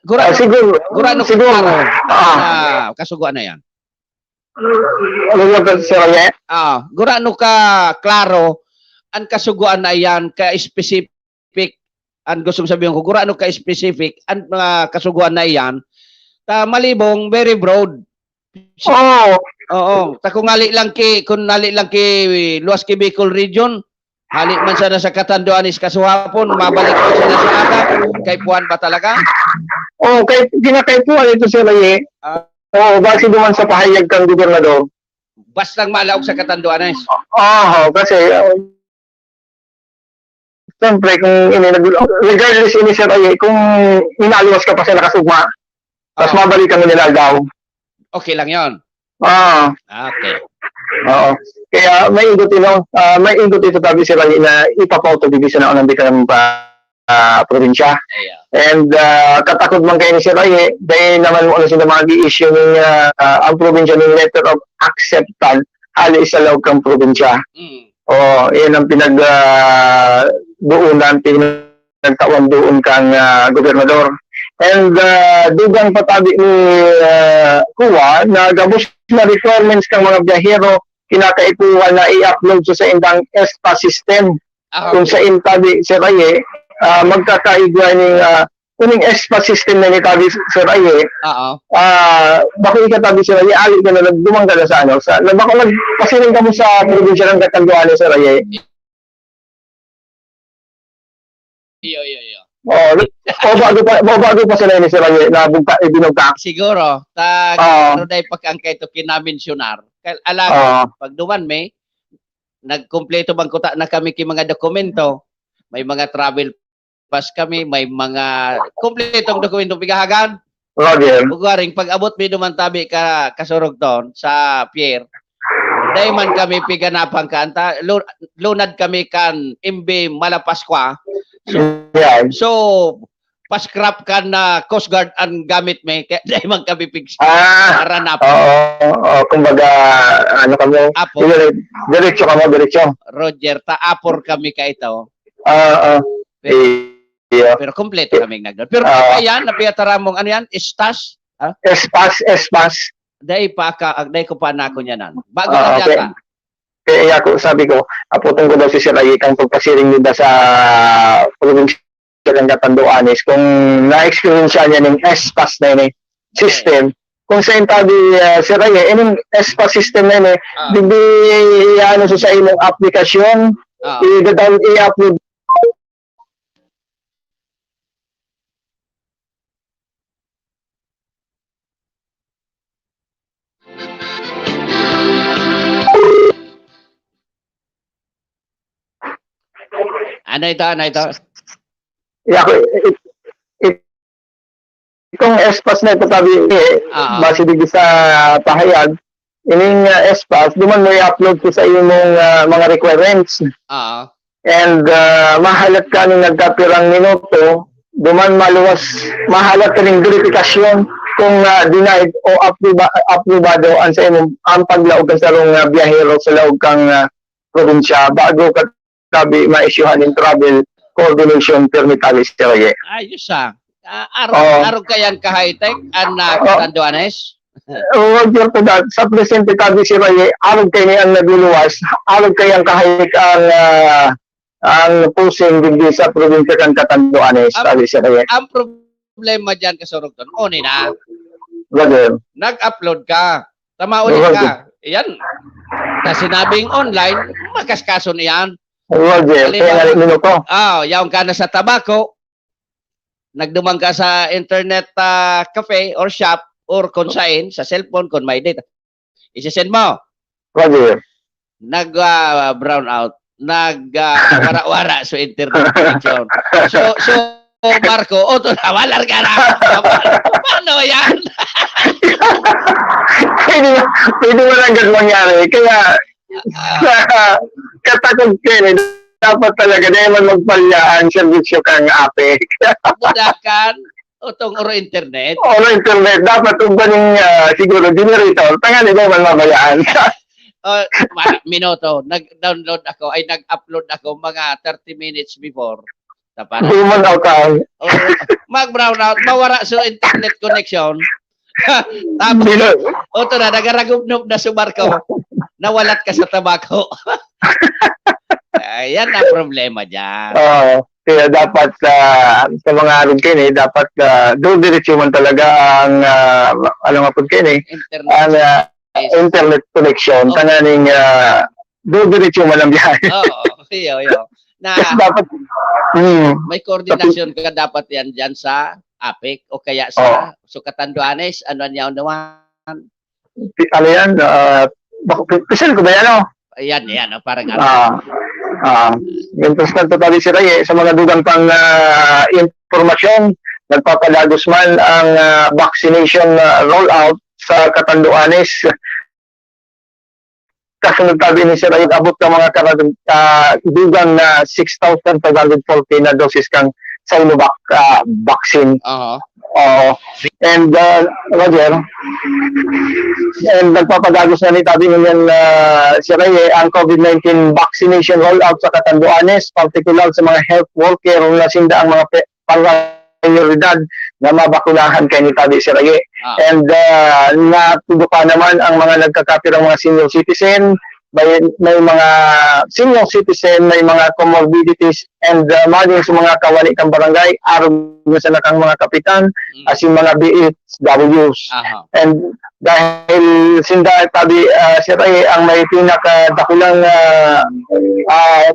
gura-, Ah, siguro, gurano siguro, klaro ah. na kasugoan na yan? Ano yun, Sir Aye? Ah, gurano ka klaro an kasugoan na iyan, ka specific, an gustong sabihin ko, gurano ka specific an, ah, kasugoan na iyan, ta malibong, very broad. Oo. Oo, ta kung hali lang ki, kung hali lang ki luwas ki Bicol Region, hali man sana sa Catanduanes kasuhapon, mabalik man sana sa aga, kaipuhan ba talaga? Oo, kay, kinakaipuhan ito, Sir Aye. Ah. Oo, base duman sa pahayag kan gobernador. Bastang malaog sa Catanduanes. Oo, kasi, uh, siyempre, kung ini-, nag-, regardless ini, Sir Aye, kung inaluwas ka pa sa nakasugma, tas Ah. mabalik ka nila daw. Okay lang yon. Ah. Okay. Oo. Kaya may igot ino, ah, may igot ito, tabi, Sir Aye, na ipapauto digdi sa naunang dikang pa, ah, probinsya. Iya. And, ah, katakod man kayo ni Sir Aye, dahil naman mo ano sila mag-i-issue ng, ah, ah, ang probinsya ng letter of acceptance, hali sa laog kang probinsya. Mm. Oh, yan ang pinag, ah, duunan, pinagtawan doon kang, ah, gobernador. And, ah, dugang patabi ni, ah, Kuwa na gabos na requirements kang mga biyahero, kinakaipuhan na i-upload sa saindang S P A system. Ah, Kung okay. sa intabi, Sir Aye, ah, magkakaigwa ning, ah, kuning S P A system na initabi, Sir Aye, Oo. ah, bako ikatabi, Sir Aye, ali ka na, nagdumang ka na sa ano, sa, na bako nagpasiring kamo sa probinsya ng Catanduanes, Sir Aye. Iyo, iyo, iyo. Oh, o bago pa, o bago pa sila ini, Sir Aye, na bugta, ibinugtak. Siguro, ta, Oo. pero dahil pagka ang kaito kinamensyonar, kal-, alam, Oo. pag duman may, nagkumpleto bang kuta na kami ki mga dokumento, may mga travel pass kami, may mga kumpletong dokumento pigahagan. Roger. Ugwaring pag-abot mi duman tabi ka, kasurog ton sa pier, dai man kami piganapan ka, anta, lu-, lunad kami kan M V Malapaskwa. So, Yeah. so, pa-scrap kan, ah, Coast Guard an gamit mi, kaya dai man kami pig-, Ah, paranap. oo, oo, kumbaga, ano kamo, Apo. dire-, diretso kamo, diretso. Roger, ta apor kami kaito. Ah, ah. Pero, Iyo. pero kompleto kaming nagdon. Pero Ah. ano yan, napiyataramong, ano yan? Estas? Ha? S P A S, S P A S. Dai pa ka, dai ko pa nako niya nan. Bago Ah, lang okay. yata. Kaya ako, sabi ko, apo, tungkol daw si Sir Aye, kang pagpasiring ninda sa probinsya ng Catanduanes, kung na-experience niya ning S P A S na yun eh, Okay. system, kung sa intabi, ah, Sir Aye, ining S P A S system na yun eh, Ah. digdi, ano, sa, sa imong aplikasyon, Ah. i-down, i-upload. Ano ito? Ano ito? Yeah, it, it, itong S P A S na ito, sabi, eh, Ah. base digdi sa pahayag, ining, ah, S P A S, duman mo i-upload ko sa imong, ah, mga requirements. Ah. And, ah, mahalat ka ning nagkapirang minuto, duman maluwas, mahalat ka ning verifikasyon kung, ah, denied o aproba-, aprobado ang sa imong, ang paglaog kan sarong, ah, biyahero sa laog kang, ah, probinsya bago ka tabi maisyuhan ning travel coordination permit, tabi, Sir Aye. Ayos, ah. Ah, arog, Oo. arog kayan ka high-tech, an, ah, Oo. Catanduanes? Oh, Roger, to that, sa presente tabi, Sir Aye, arog kaini ang nagluluwas, arog kayan ka high-tech ang, ah, ang pusing digdi sa probinsya kan Catanduanes, Ang, tabi, Sir Aye. ang problema diyan, kasurog ton, oni na. Roger. Nag-upload ka. Tama ulit Roger. ka. Iyan. Na sinabing online, makaskason iyan. Roger, Halimbawa, kaya nga minuto. ah, yaon ka na sa Tabaco, nagduman ka sa internet, ah, cafe or shop or kung sain, sa cellphone, kung may data. Isisend mo. Roger. Nag, ah, brown out. Nag, ah, wara-wara sa internet connection. So, so, Marco, oto na, walar ka na. Paano yan? Pwede, pwede mo lang gad mangyari. Kaya, Ah. katakot ka eh. dapat talaga, dai man magpalya ang serbisyo kan APEC. Budakan, o tong oro internet. Oro internet, dapat ug baning, ah, siguro generator, tanganing dai man mabayaan. Oh, ma-, minuto, nag-download ako, ay, nag-upload ako mga thirty minutes before. Sa para Di man daw ka. Oh, mag-brownout, mawara sa internet connection. Tapos, Dilo. Oto na, nagaragubnob na sa barko. Nawalat ka sa tabako. Ayan ang problema dyan. Oo. Kaya dapat, ah, sa mga arog kaini, dapat, ah, dudiretso man talaga ang, ah, ano nga po kaini, Internet. Ang, ah, Yes. Internet connection, Oo. Tanganing, ah, dudiretso man ang biyahe. Oo, iyo, iyo. Na Dapat, hmm. May koordinasyon ka dapat yan dyan sa APEC o kaya sa Oo. Sukatan Duanes, ano niya, ano man. Pi-, ano yan? Ah, bako-, pi-, pisil ko ba yan, oh? Ayan, ayan, oh, parang ano. Ah, ah. Mientras tanto, tabi si Ray, eh, sa mga dugang pang, ah, impormasyon, nagpapadagos man ang, ah, vaccination, ah, rollout sa Catanduanes. Kasunod tabi ni Sir Ayod, abot ka mga karag-, ah, dugang na six thousand five hundred forty na doses kang Sinovac, ah, vaccine. Aha. Oo. And, ah, Roger, and nagpapadagos na ni tabi ngunyan, ah, Sir Ray, eh, ang COVID nineteen vaccination rollout sa Catanduanes, partikular sa mga health worker na sinda ang mga pe-, pangprayoridad na mabakunahan kay ni tabi, Sir Ray. Ah. And, ah, natudukan naman ang mga nagkakapirang mga senior citizen, may, may mga senior citizen, may mga comorbidities, and, ah, magin sa mga kawani kan barangay, arog na sana kan mga kapitan, Mm. asin mga B H Ws. Aha. And dahil sinda tabi, ah, Sir Ray, ang may pinakadakulang, ah, ah,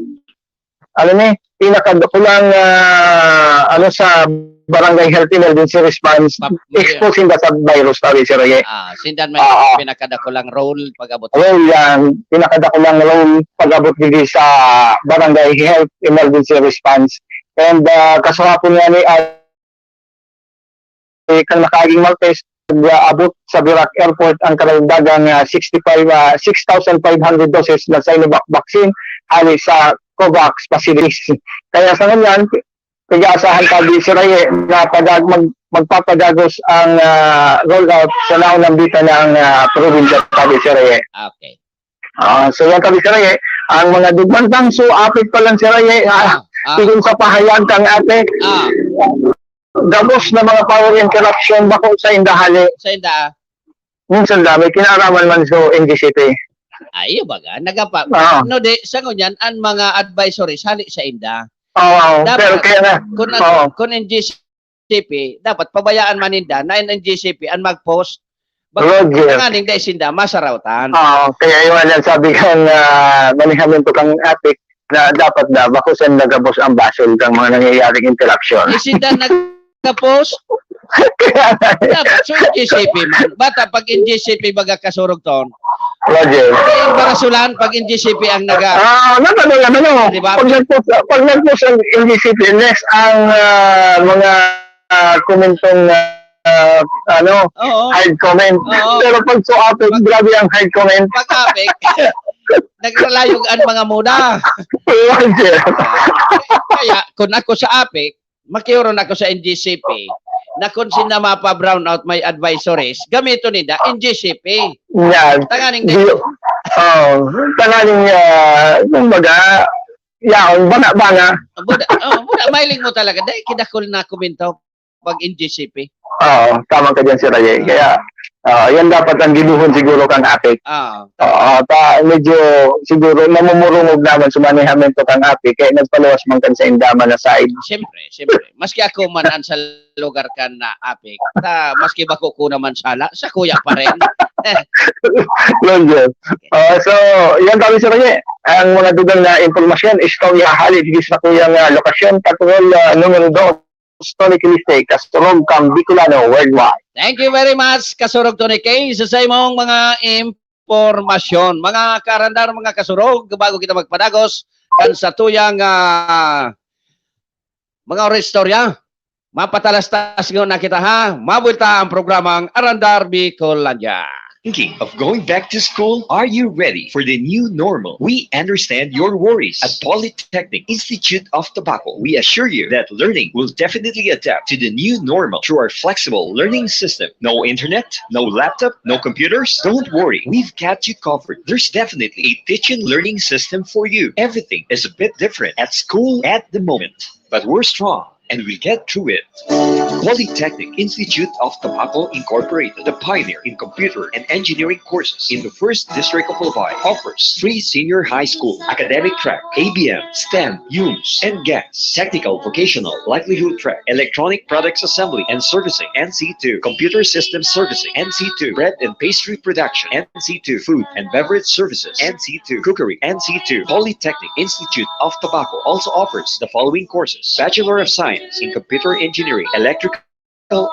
ano ni, pinakadakulang, ah, ano, sa barangay health emergency response, Map-, expose sinda sa virus, tabi, Sir Ray. Ah, sinda may Oo. pinakadakulang role pag-abot. Role yan, pinakadakulang role pag-abot digdi sa barangay health emergency response. And, ah, kasuhapon nga ni, ah, eh, kan nakaaging Martes, abot sa Virac Airport ang karagdagang, ah, sixty-five, ah, six thousand five hundred doses na Sinovac vaccine hali sa COVAX facilities. Kaya sa ngunyan, pag-aasahan tabi, Sir Ray, na padag-, mag-, magpapadagos ang, ah, rollout sa naunang bita ng, ah, probinsya tabi, Sir Ray. Okay. Ah, so yan tabi, Sir Ray, ang mga dugmantang so, APEC pa lang, Sir Ray, ah, Ah, ah. Sigon sa pahayag kang APEC, Ah. gabos na mga power interruption, bako sa inda hali. Sa inda. Minsan da, may kinaaraman man sa N G C P. Ah, iyo baga. Nagapa-, Ah. No, di, sa ngunyan, ang mga advisories, hali sa inda. Oo, Dapat, pero kaya nga, kung ang, oo. kung N G C P, dapat pabayaan man ninda na ang N G C P ang mag-post. Baka Roger. Tanganing dai sinda masarawtan. Oo, kaya yun ang sabi kang, ah, manihamiento kang APEC na dapat da, bako sa nagabos ang basol kang mga nangyayaring interruption. Eh, sinda nagka-post? Kaya nga. Dapat, so, N G C P man. Bata, pag N G C P baga kasurog ton. Roger. Kaya yung barasulan, pag N G C P ang naga- Ah, ano ba naman, ano? Di ba? Pag nag-post, pag nag-post ang N G C P, next ang, ah, mga, ah, komentong, ah, ano, Oo. hard comment. Oo. Pero pag sa APEC, grabe ang hard comment. Pag APEC, nagralayog ang mga muda. Roger. Kaya, kung ako sa APEC, makiuron ako sa N G C P na kung sino mapa-brownout may advisories, gamiton ninda N G C P. Yan. Tanganing Di-, dito. Oh, tanganing, ah, kumbaga, yaon, banga-banga. Buda, oh, buda, mailing mo talaga. Dahil kidakol na komento pag N G C P. Oo, tama ka dyan, Sir Ray. Kaya, ah, yan dapat ang gibohon siguro kang APEC. Ah. Oo, ta-, medyo siguro namumurungog naman sa manehamiento kang APEC, kaya nagpaluwas man kan sa inda man na side. Siyempre, siyempre. Maski ako man ang sa lugar kan na APEC, ta, maski bako ko naman sala, sa kuya pa rin. Yun, yun. Ah, so, yan kami, Sir Ray. Ang mga dugang na impormasyon, istorya hali digdi sa kuyang, ah, lokasyon, Patrol, ah, numero dos, Tony Kiliste, kasurog kang Bicolano worldwide. Thank you very much, Kasurog Tony K, sa, sa imong mga impormasyon. Mga kaarandar, mga kasurog, bago kita magpadagos kan satuyang, ah, mga oras istorya, mapatalastas ngona kita, ha. Mabuelta ang programang Arandar Bicolandia. Thinking of going back to school? Are you ready for the new normal? We understand your worries. At Polytechnic Institute of Tabaco, we assure you that learning will definitely adapt to the new normal through our flexible learning system. No internet, no laptop, no computers? Don't worry, we've got you covered. There's definitely a teaching learning system for you. Everything is a bit different at school at the moment, but we're strong and we'll get through it. Polytechnic Institute of Tabaco Incorporated, the pioneer in computer and engineering courses in the first district of Albay, offers free senior high school, academic track, A B M, STEM, UMS, and GAS, technical vocational livelihood track, electronic products assembly and servicing, N C two, computer system servicing, N C two, bread and pastry production, N C two, food and beverage services, N C two, cookery, N C two. Polytechnic Institute of Tabaco also offers the following courses: Bachelor of Science in Computer Engineering, Electrical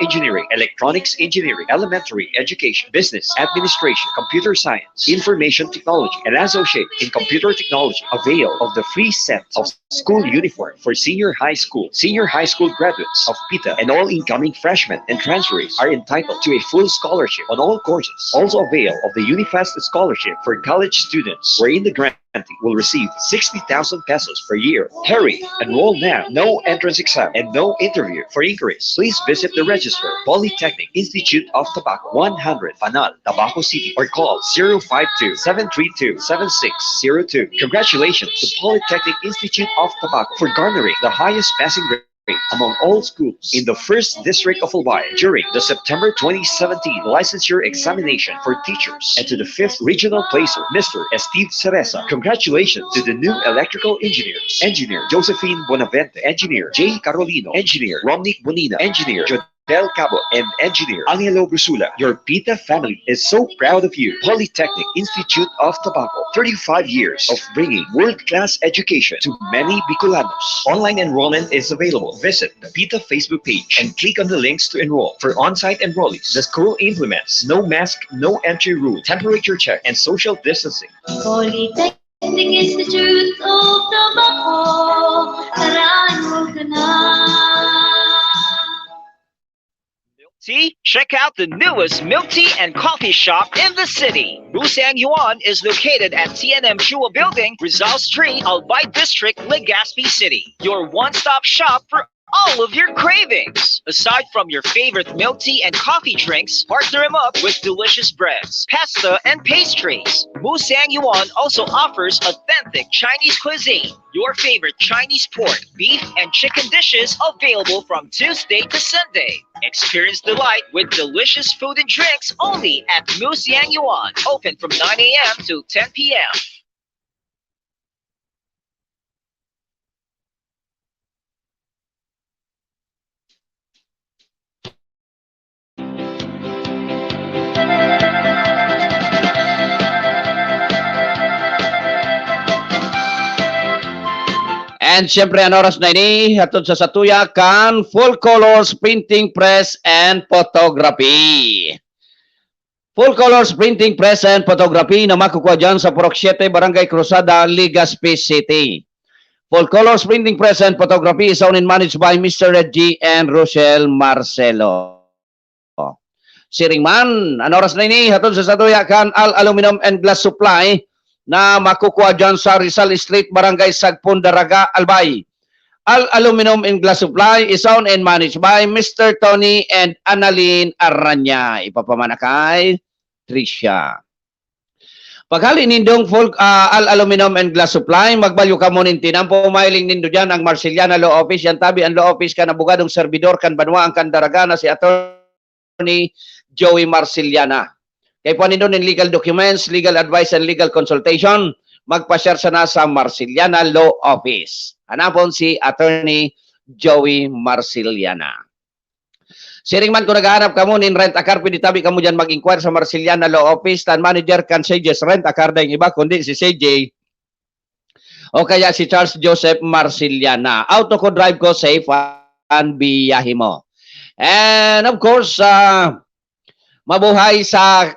Engineering, Electronics Engineering, Elementary Education, Business Administration, Computer Science, Information Technology, and Associate in Computer Technology. Avail of the free set of school uniform for senior high school, senior high school graduates of PITA, and all incoming freshmen and transferees are entitled to a full scholarship on all courses. Also avail of the UNIFEST scholarship for college students, wherein the grantee will receive sixty thousand pesos per year. Hurry! Enroll now. No entrance exam and no interview. For inquiries, please visit the registrar, Polytechnic Institute of Tabaco, one hundred Panal, Tabaco City, or call zero five two, seven three two, seven six zero two. Congratulations to Polytechnic Institute of Tabaco for garnering the highest passing rate among all schools in the first district of Albay during the September twenty seventeen licensure examination for teachers, and to the fifth regional placer, Mister Steve Cereza. Congratulations to the new electrical engineers, Engineer Josephine Bonavente, Engineer Jay Carolino, Engineer Romnick Bonina, Engineer Jodel Cabo, and Engineer Angelo Brusula. Your PITA family is so proud of you. Polytechnic Institute of Tabaco, thirty-five years of bringing world-class education to many Bicolanos. Online enrollment is available. Visit the PITA Facebook page and click on the links to enroll. For on-site enrollees, the school implements no mask, no entry rule, temperature check, and social distancing. Polytechnic Institute of Tabaco, tara, enroll ka na. See, check out the newest milk tea and coffee shop in the city. Musang Yuan is located at T N M Chua Building, Rizal Street, Albay District, Legazpi City. Your one-stop shop for all of your cravings. Aside from your favorite milk tea and coffee drinks, partner them up with delicious breads, pasta, and pastries. Musang Yuan also offers authentic Chinese cuisine. Your favorite Chinese pork, beef, and chicken dishes available from Tuesday to Sunday. Experience delight with delicious food and drinks only at Musang Yuan. Open from nine a m to ten p m. And siyempre, an oras na ini, hatod sa satuya kan Full Colors Printing Press and Photography. Full Colors Printing Press and Photography na makukua diyan sa Purok siete, Barangay Cruzada, Legazpi City. Full Colors Printing Press and Photography is owned and managed by Mister Reggie and Rochelle Marcelo. Siring man, an oras na ini, hatod sa satuya kan Al Aluminum and Glass Supply na makukua diyan sa Rizal Street, Barangay Sagpon, Daraga, Albay. Al Aluminum and Glass Supply is owned and managed by Mister Tony and Annalyn Aranya. Ipapamanakay, Tricia. Paghali nindong full, ah, Al Aluminum and Glass Supply, magbalyo kamo nin tinampo, mahiling nindo diyan ang Marceliana Law Office, yan tabi ang Law Office kan abogadong servidor kan banwaan kan Daraga na si Attorney Joey Marceliana. Kay puan nindo nin legal documents, legal advice, and legal consultation, magpa-share sana sa Marceliana Law Office. Hanapon si Attorney Joey Marceliana. Siring man, kung naghahanap kamo nin rent a car, pwede tabi kamo diyan mag-inquire sa Marceliana Law Office. Tan manager kan C J's Rent a Car, daing iba kundi si C J o kaya si Charles Joseph Marceliana. Auto ko, drive ko, safe an biyahe mo. And of course, ah, mabuhay sa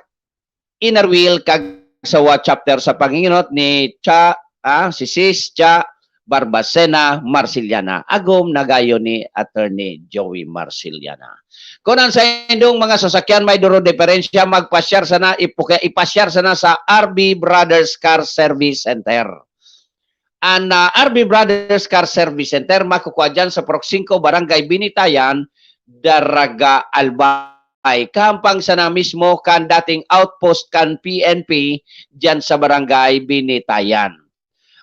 inner wheel kag sa Wa Chapter sa pangingenot ni Cha, ah, si Sis Cha Barbacena Marciliana. Agom na gayo ni Attorney Joey Marciliana. Kung ang saindong mga sasakyan may duro diferensya, magpasyar sana, ipuki-, ipasyar sana sa R B Brothers Car Service Center. An, ah, R B Brothers Car Service Center, makukua diyan sa Purok singko, Barangay Binitayan, Daraga, Albay. Kahampang sana mismo kan dating outpost kan P N P diyan sa Barangay Binitayan.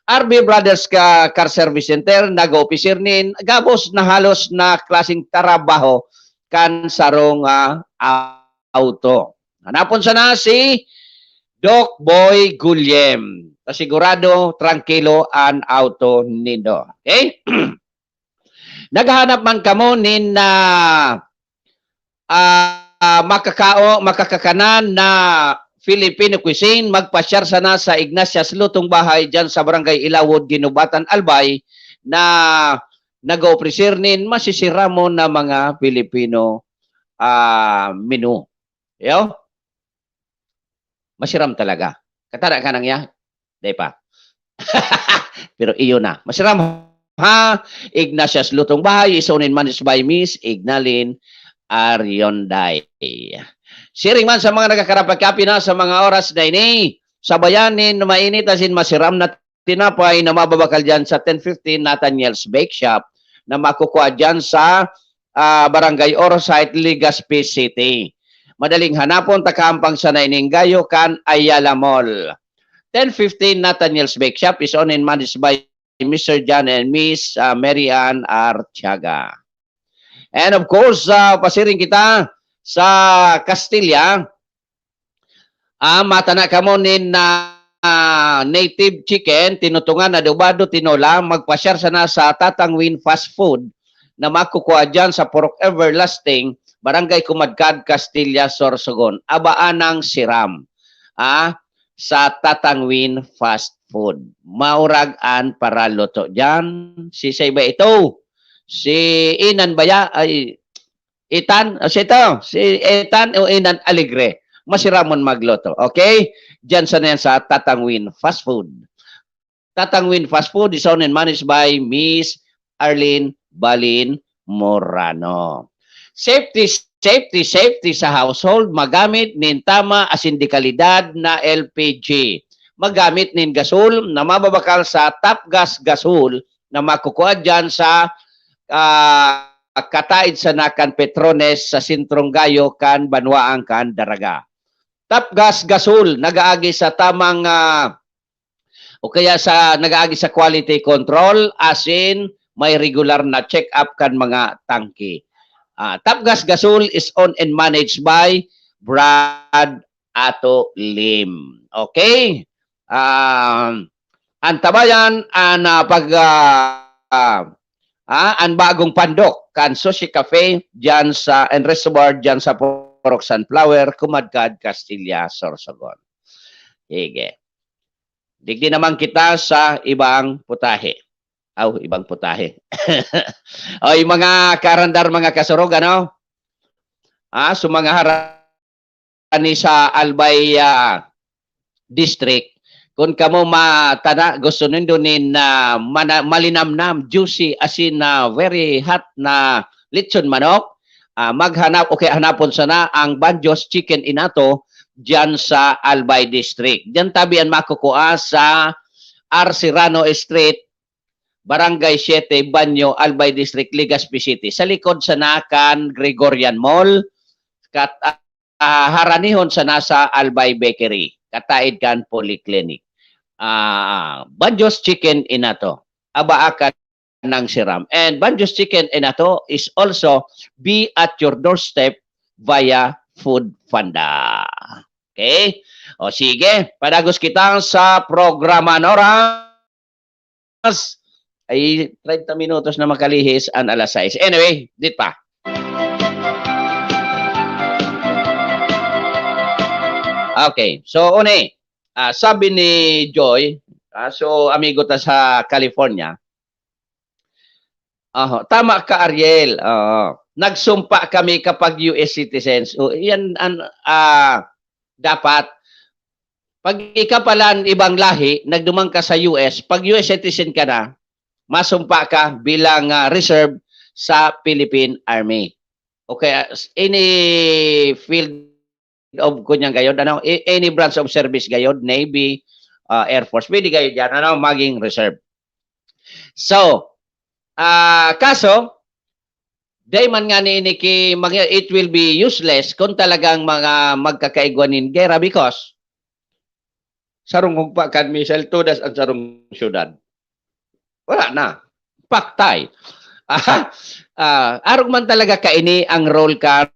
R B Brothers ka Car Service Center nag-oopisir nin gabos na halos na klaseng trabaho kan sarong, ah, auto. Hanapon sana si Doc Boy Gulyem. Pasigurado, trangkilo an auto nindo. Okay? Naghahanap man kamo nin, ah, ah, makakao-, makakakanan na Filipino cuisine, magpasyar sana sa Ignatius Lutong Bahay diyan sa Barangay Ilawod, Guinobatan, Albay, na nag-oofrecer nin masisiramon na mga Filipino, ah, menu. Yo? Masiram talaga. Katara ka nang ya? Dai pa. Pero iyo na. Masiram ha, Ignatius Lutong Bahay, is owned and managed by Miss Ignalin Arionday. Siring man sa mga nagkakarapagkape na sa mga oras na ini, sabayan nin mainit asin masiram na tinapay na mababakal diyan sa ten fifteen Nathaniel's Bake Shop na makukua diyan sa, ah, Barangay Oro Site, Legazpi City. Madaling hanapon, takahampang sana ining gayo kan Ayala Mall. Ten fifteen Nathaniel's Bake Shop is owned and managed by Mister John and Miss, ah, Mary Ann Artiaga. And of course, ah, pasiring kita sa Castilla. Ah, matana kamo nin, ah, native chicken, tinutungan, adobado, tinola, magpasyar sana sa Tatang Win Fast Food na makukua diyan sa Purok Everlasting, Barangay Kumadkad, Castilla, Sorsogon. Abaan ang siram, ah, sa Tatang Win Fast Food. Maurag an paraluto diyan. Si, sa iba ito, si Inan Baya, ay, Ethan, o si ito, si Ethan o Inan Alegre. Masiramon magluto. Okay? Diyan sana yan sa Tatang Win Fast Food. Tatang Win Fast Food is owned and managed by Miss Arlene Balin Morano. Safety, safety, safety sa household, magamit nin tama asin dekalidad na L P G. Magamit nin gasol na mababakal sa Top Gas Gasol na makukua diyan sa, ah, kataid sana kan Petrones sa sentrong gayo kan banwaan kan Daraga. Top Gas Gasol, nag-aagi sa tamang, ah, o kaya sa, nag-aagi sa quality control, asin may regular na check-up kan mga tangke. Ah, Top Gas Gasol is owned and managed by Brad Ato Lim. Okay? Um, antabayan an, ah, pag, ah, ah, ah, an bagong pandok kan Sushi Cafe diyan sa, and Reservoir diyan sa Purok Sunflower, Kumadkad, Castilla, Sorsogon. Sige. Digdi naman kita sa ibang putahe. Aw, ibang putahe. Oy, mga karandar, mga kasurog, ano? Ah, so mga harani sa Albay, ah, District, kun kamo matana, gusto nindo nin, ah, mana-, malinamnam, juicy, asin na very hot na lechon manok, ah, maghanap o kaya hanapon sana ang Banjos Chicken Inato diyan sa Albay District. Diyan tabi an makukua sa R Serrano Street, Barangay Siete, Banyo, Albay District, Legazpi City. Sa likod sana kan Gregorian Mall, kat-, ah, haranihon sana sa Albay Bakery, kataid kan Polyclinic. Ah, Banjos Chicken Inato. Abaa ka nang siram. And Banjos Chicken Inato is also be at your doorstep via Food Panda. Okay? O sige, padagos kita sa programa na oras. Ay, treinta minutos na makalihis an alas sais. Anyway, dit pa. Okay, so, uni, ah, sabi ni Joy, ah, so, amigo ta sa California, aha, tama ka, Ariel. Oo. Nagsumpa kami kapag U S citizens. O, yan an, ah, dapat. Pag ika pala an ibang lahi, nagduman ka sa U S, pag U S citizen ka na, masumpa ka bilang, ah, reserve sa Philippine Army. Okay, ah, s-, any field of, kunyang gayod, ano, a-, any branch of service gayod, Navy, ah, Air Force, pwede gayod yan, ano, maging reserve. So, ah, kaso, dai man nga ni ini ki-, mag-, it will be useless kung talagang mga magkakaigwa nin gera because sarong hugpa kan missile, todas an sarong syudad. Wala na. Paktay. Ah, ah, arog man talaga kaini ang role kan,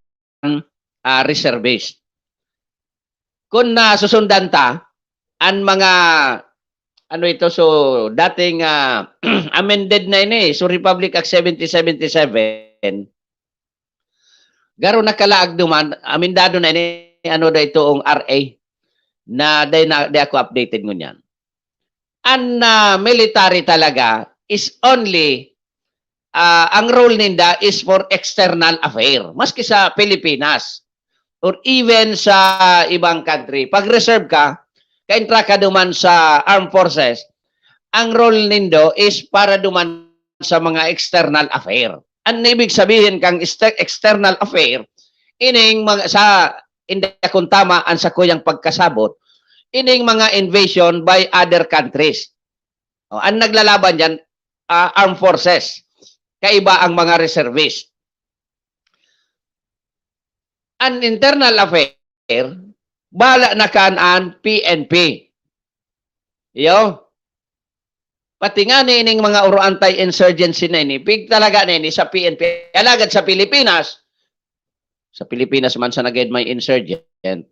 ah, reservist. Kun nasusundan ta, an mga, ano ito, so, dating, ah, amended na ini, so, Republic Act seventy seventy-seven, garo nakalaag duman, amendado na ini, ano daw ito, ang R A, na, dai na, dai ako updated ngunyan. An, ah, military talaga is only, ah, ang role ninda is for external affair. Maski sa Pilipinas or even sa ibang country, pag reserve ka, kaentra ka duman sa armed forces, ang role nindo is para duman sa mga external affair. An ibig sabihin kang este-, external affair, ining mga, sa, inda kung tama ang sakuyang pagkasabot, ining mga invasion by other countries. O, ang naglalaban diyan, ah, armed forces. Kaiba ang mga reservist. An internal affair, bahala na kan an P N P. Iyo. Pati nga ni ining mga oro anti-insurgency na ini, pig talaga na ini sa P N P. Alagad sa Pilipinas, sa Pilipinas man sa nagayad may insurgent,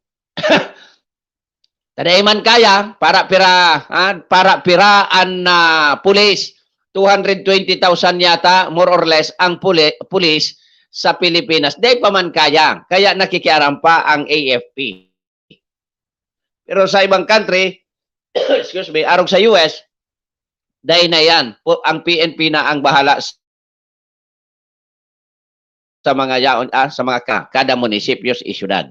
ta dai man kaya, para pira, ha, para pira an, ah, pulis, two hundred twenty thousand yata, more or less, ang puli-, pulis sa Pilipinas. Dai pa man kaya, kaya nakikiaram pa ang A F P. Pero sa ibang country, excuse me, arog sa U S, dai na yan. Pu-, ang P N P na ang bahala s-, sa mga yaon, ah, sa mga ka-, kada munisipyo sa syudad.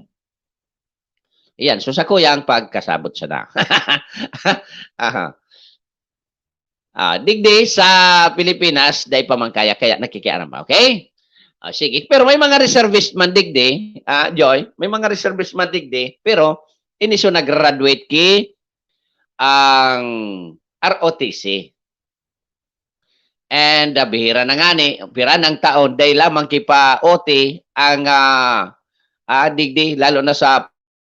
Iyan, so sakuyang pagkasabot sana. Aha. Ah, digdi sa Pilipinas, dai pa man kaya, kaya nakikiaram pa, okay? Ah, sige. Pero may mga reservist man digdi, ah, Joy, may mga reservist man digdi, pero ini so nag-graduate ki ang R O T C. And, ah, bihira na ngani, pira nang taon, dai lamang kipa-O T ang, ah, ah, digdi, lalo na sa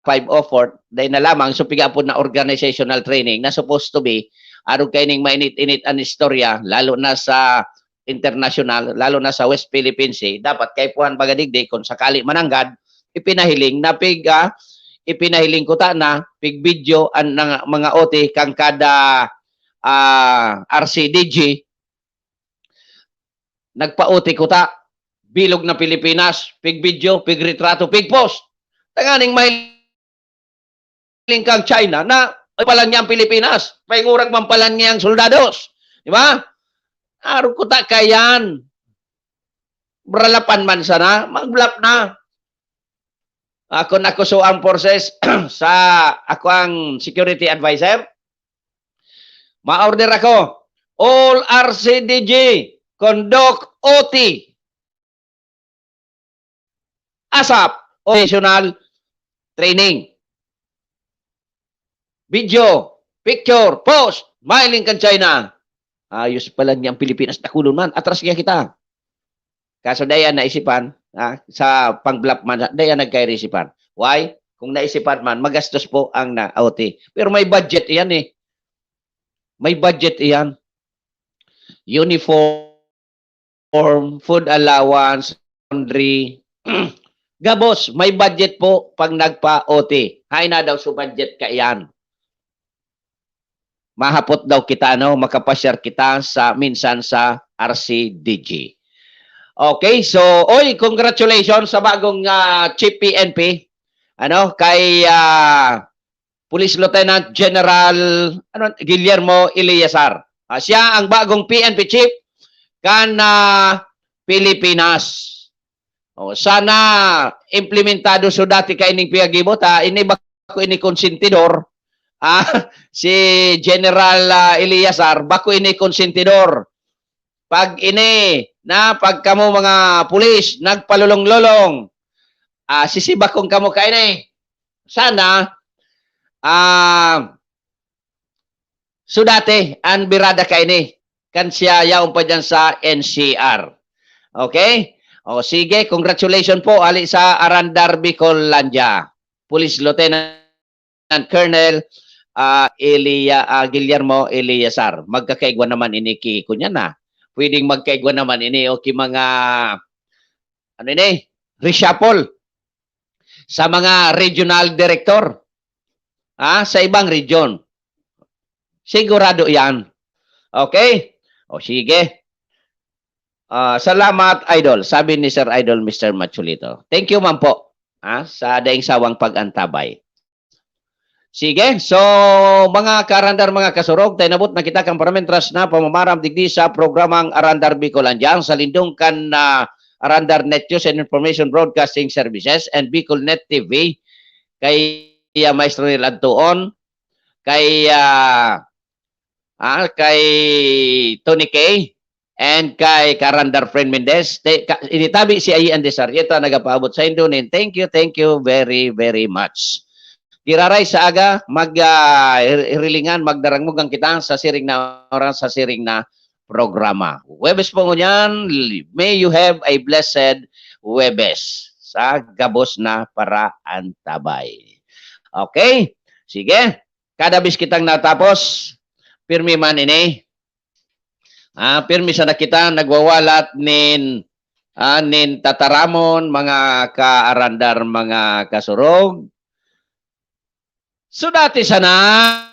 five oh four, dai na lamang, so piga po na organizational training na supposed to be, arog kaining mainit-init an istorya, lalo na sa internasyonal, lalo na sa West Philippine Sea, dapat kaipuhan baga digdi, kung sakali mananggad, ipinahiling na pig, ah, ipinahiling kuta na, pig video an, ng mga O T kang kada, ah, R C D G, nagpa-O T kuta, bilog na Pilipinas, pig video, pig retrato, pig post. Tanganing mahiling kang China na ay palan niya ang Pilipinas, paingurag man palan niya ang soldados. Di ba? Arog kuta kayan. Bralapan man sana, mag-blap na. Ako na ko so ang forces sa ako ang security advisor. Ma-order ako, all R C D G, conduct O T. ASAP, operational training. Video, picture, post, mailing kan China. Ayos pala niya ang Pilipinas, dakulon man, atras kaya kita. Kaso dai yan naisipan, ha, sa pang-blap man, dai yan nagkairisipan. Why? Kung naisipan man, magastos po ang na O T. Pero may budget iyan eh. May budget iyan. Uniform, food allowance, laundry. Gabos, may budget po pag nagpa-O T. Hay na daw so budget ka iyan. Mahapot daw kita, no? Makapasyar kita sa, minsan sa R C D G. Okay, so, oy, congratulations sa bagong, ah, Chief P N P, ano, kay, ah, Police Lieutenant General, ano, Guillermo Eleazar. Ah, siya ang bagong P N P Chief kan, ah, Pilipinas. Oh, sana implementado so dati kaining piyagibot, ha? Ini bako ini konsentidor, ah, si General, ah, Eleazar, bako ini konsentidor. Pag ini, na pag kamo mga pulis, nagpalulong-lolong, ah, sisibakon kamo kaini. Sana, ah, so dati, an birada kaini, kan siya yaon pa diyan sa N C R. Okay? O sige, congratulations po, ali sa Arandar Bicolandia. Police Lieutenant Colonel, ah, Elia, ah, Guillermo Eleazar. Magkakaigwa naman ini ki, kunyan na. Pwedeng magkaigwa naman ini o ki mga, ano ini? Reshuffle. Sa mga regional director. Ah, sa ibang region. Sigurado yan. Okay? O sige. Ah, salamat, Idol. Sabi ni Sir Idol, Mister Machulito. Thank you man po, ah, sa daing sawang pag-antabay. Sige, so, mga karandar, mga kasurog, tayo nabot na kita kan paramintras na pamamaram digdi sa programang Arandar Bicolandia, sa lindong kan, ah, Arandar Net News and Information Broadcasting Services and Bicol Net T V, kay, ah, Maestro Neil Adtuon, kay, ah, ah, kay Tony K, and kay Karandar Friend Mendez. Te, ka, initabi si Ayi Andesar. Ito ang nagapaabot sa Indo nin thank you, thank you very, very much. Giraray sa aga, mag, ah, hir-, hirilingan, magdarangmugan kita sa siring na oras, sa siring na programa. Huwebes po ngunyan, may you have a blessed Huwebes sa gabos na paraantabay. Okay? Sige. Kada bis kitang natapos, pirmi man ini. Ah, pirmi sana kita nagwawalat nin, ah, nin tataramon, mga kaarandar, mga kasurog. So, dati sana,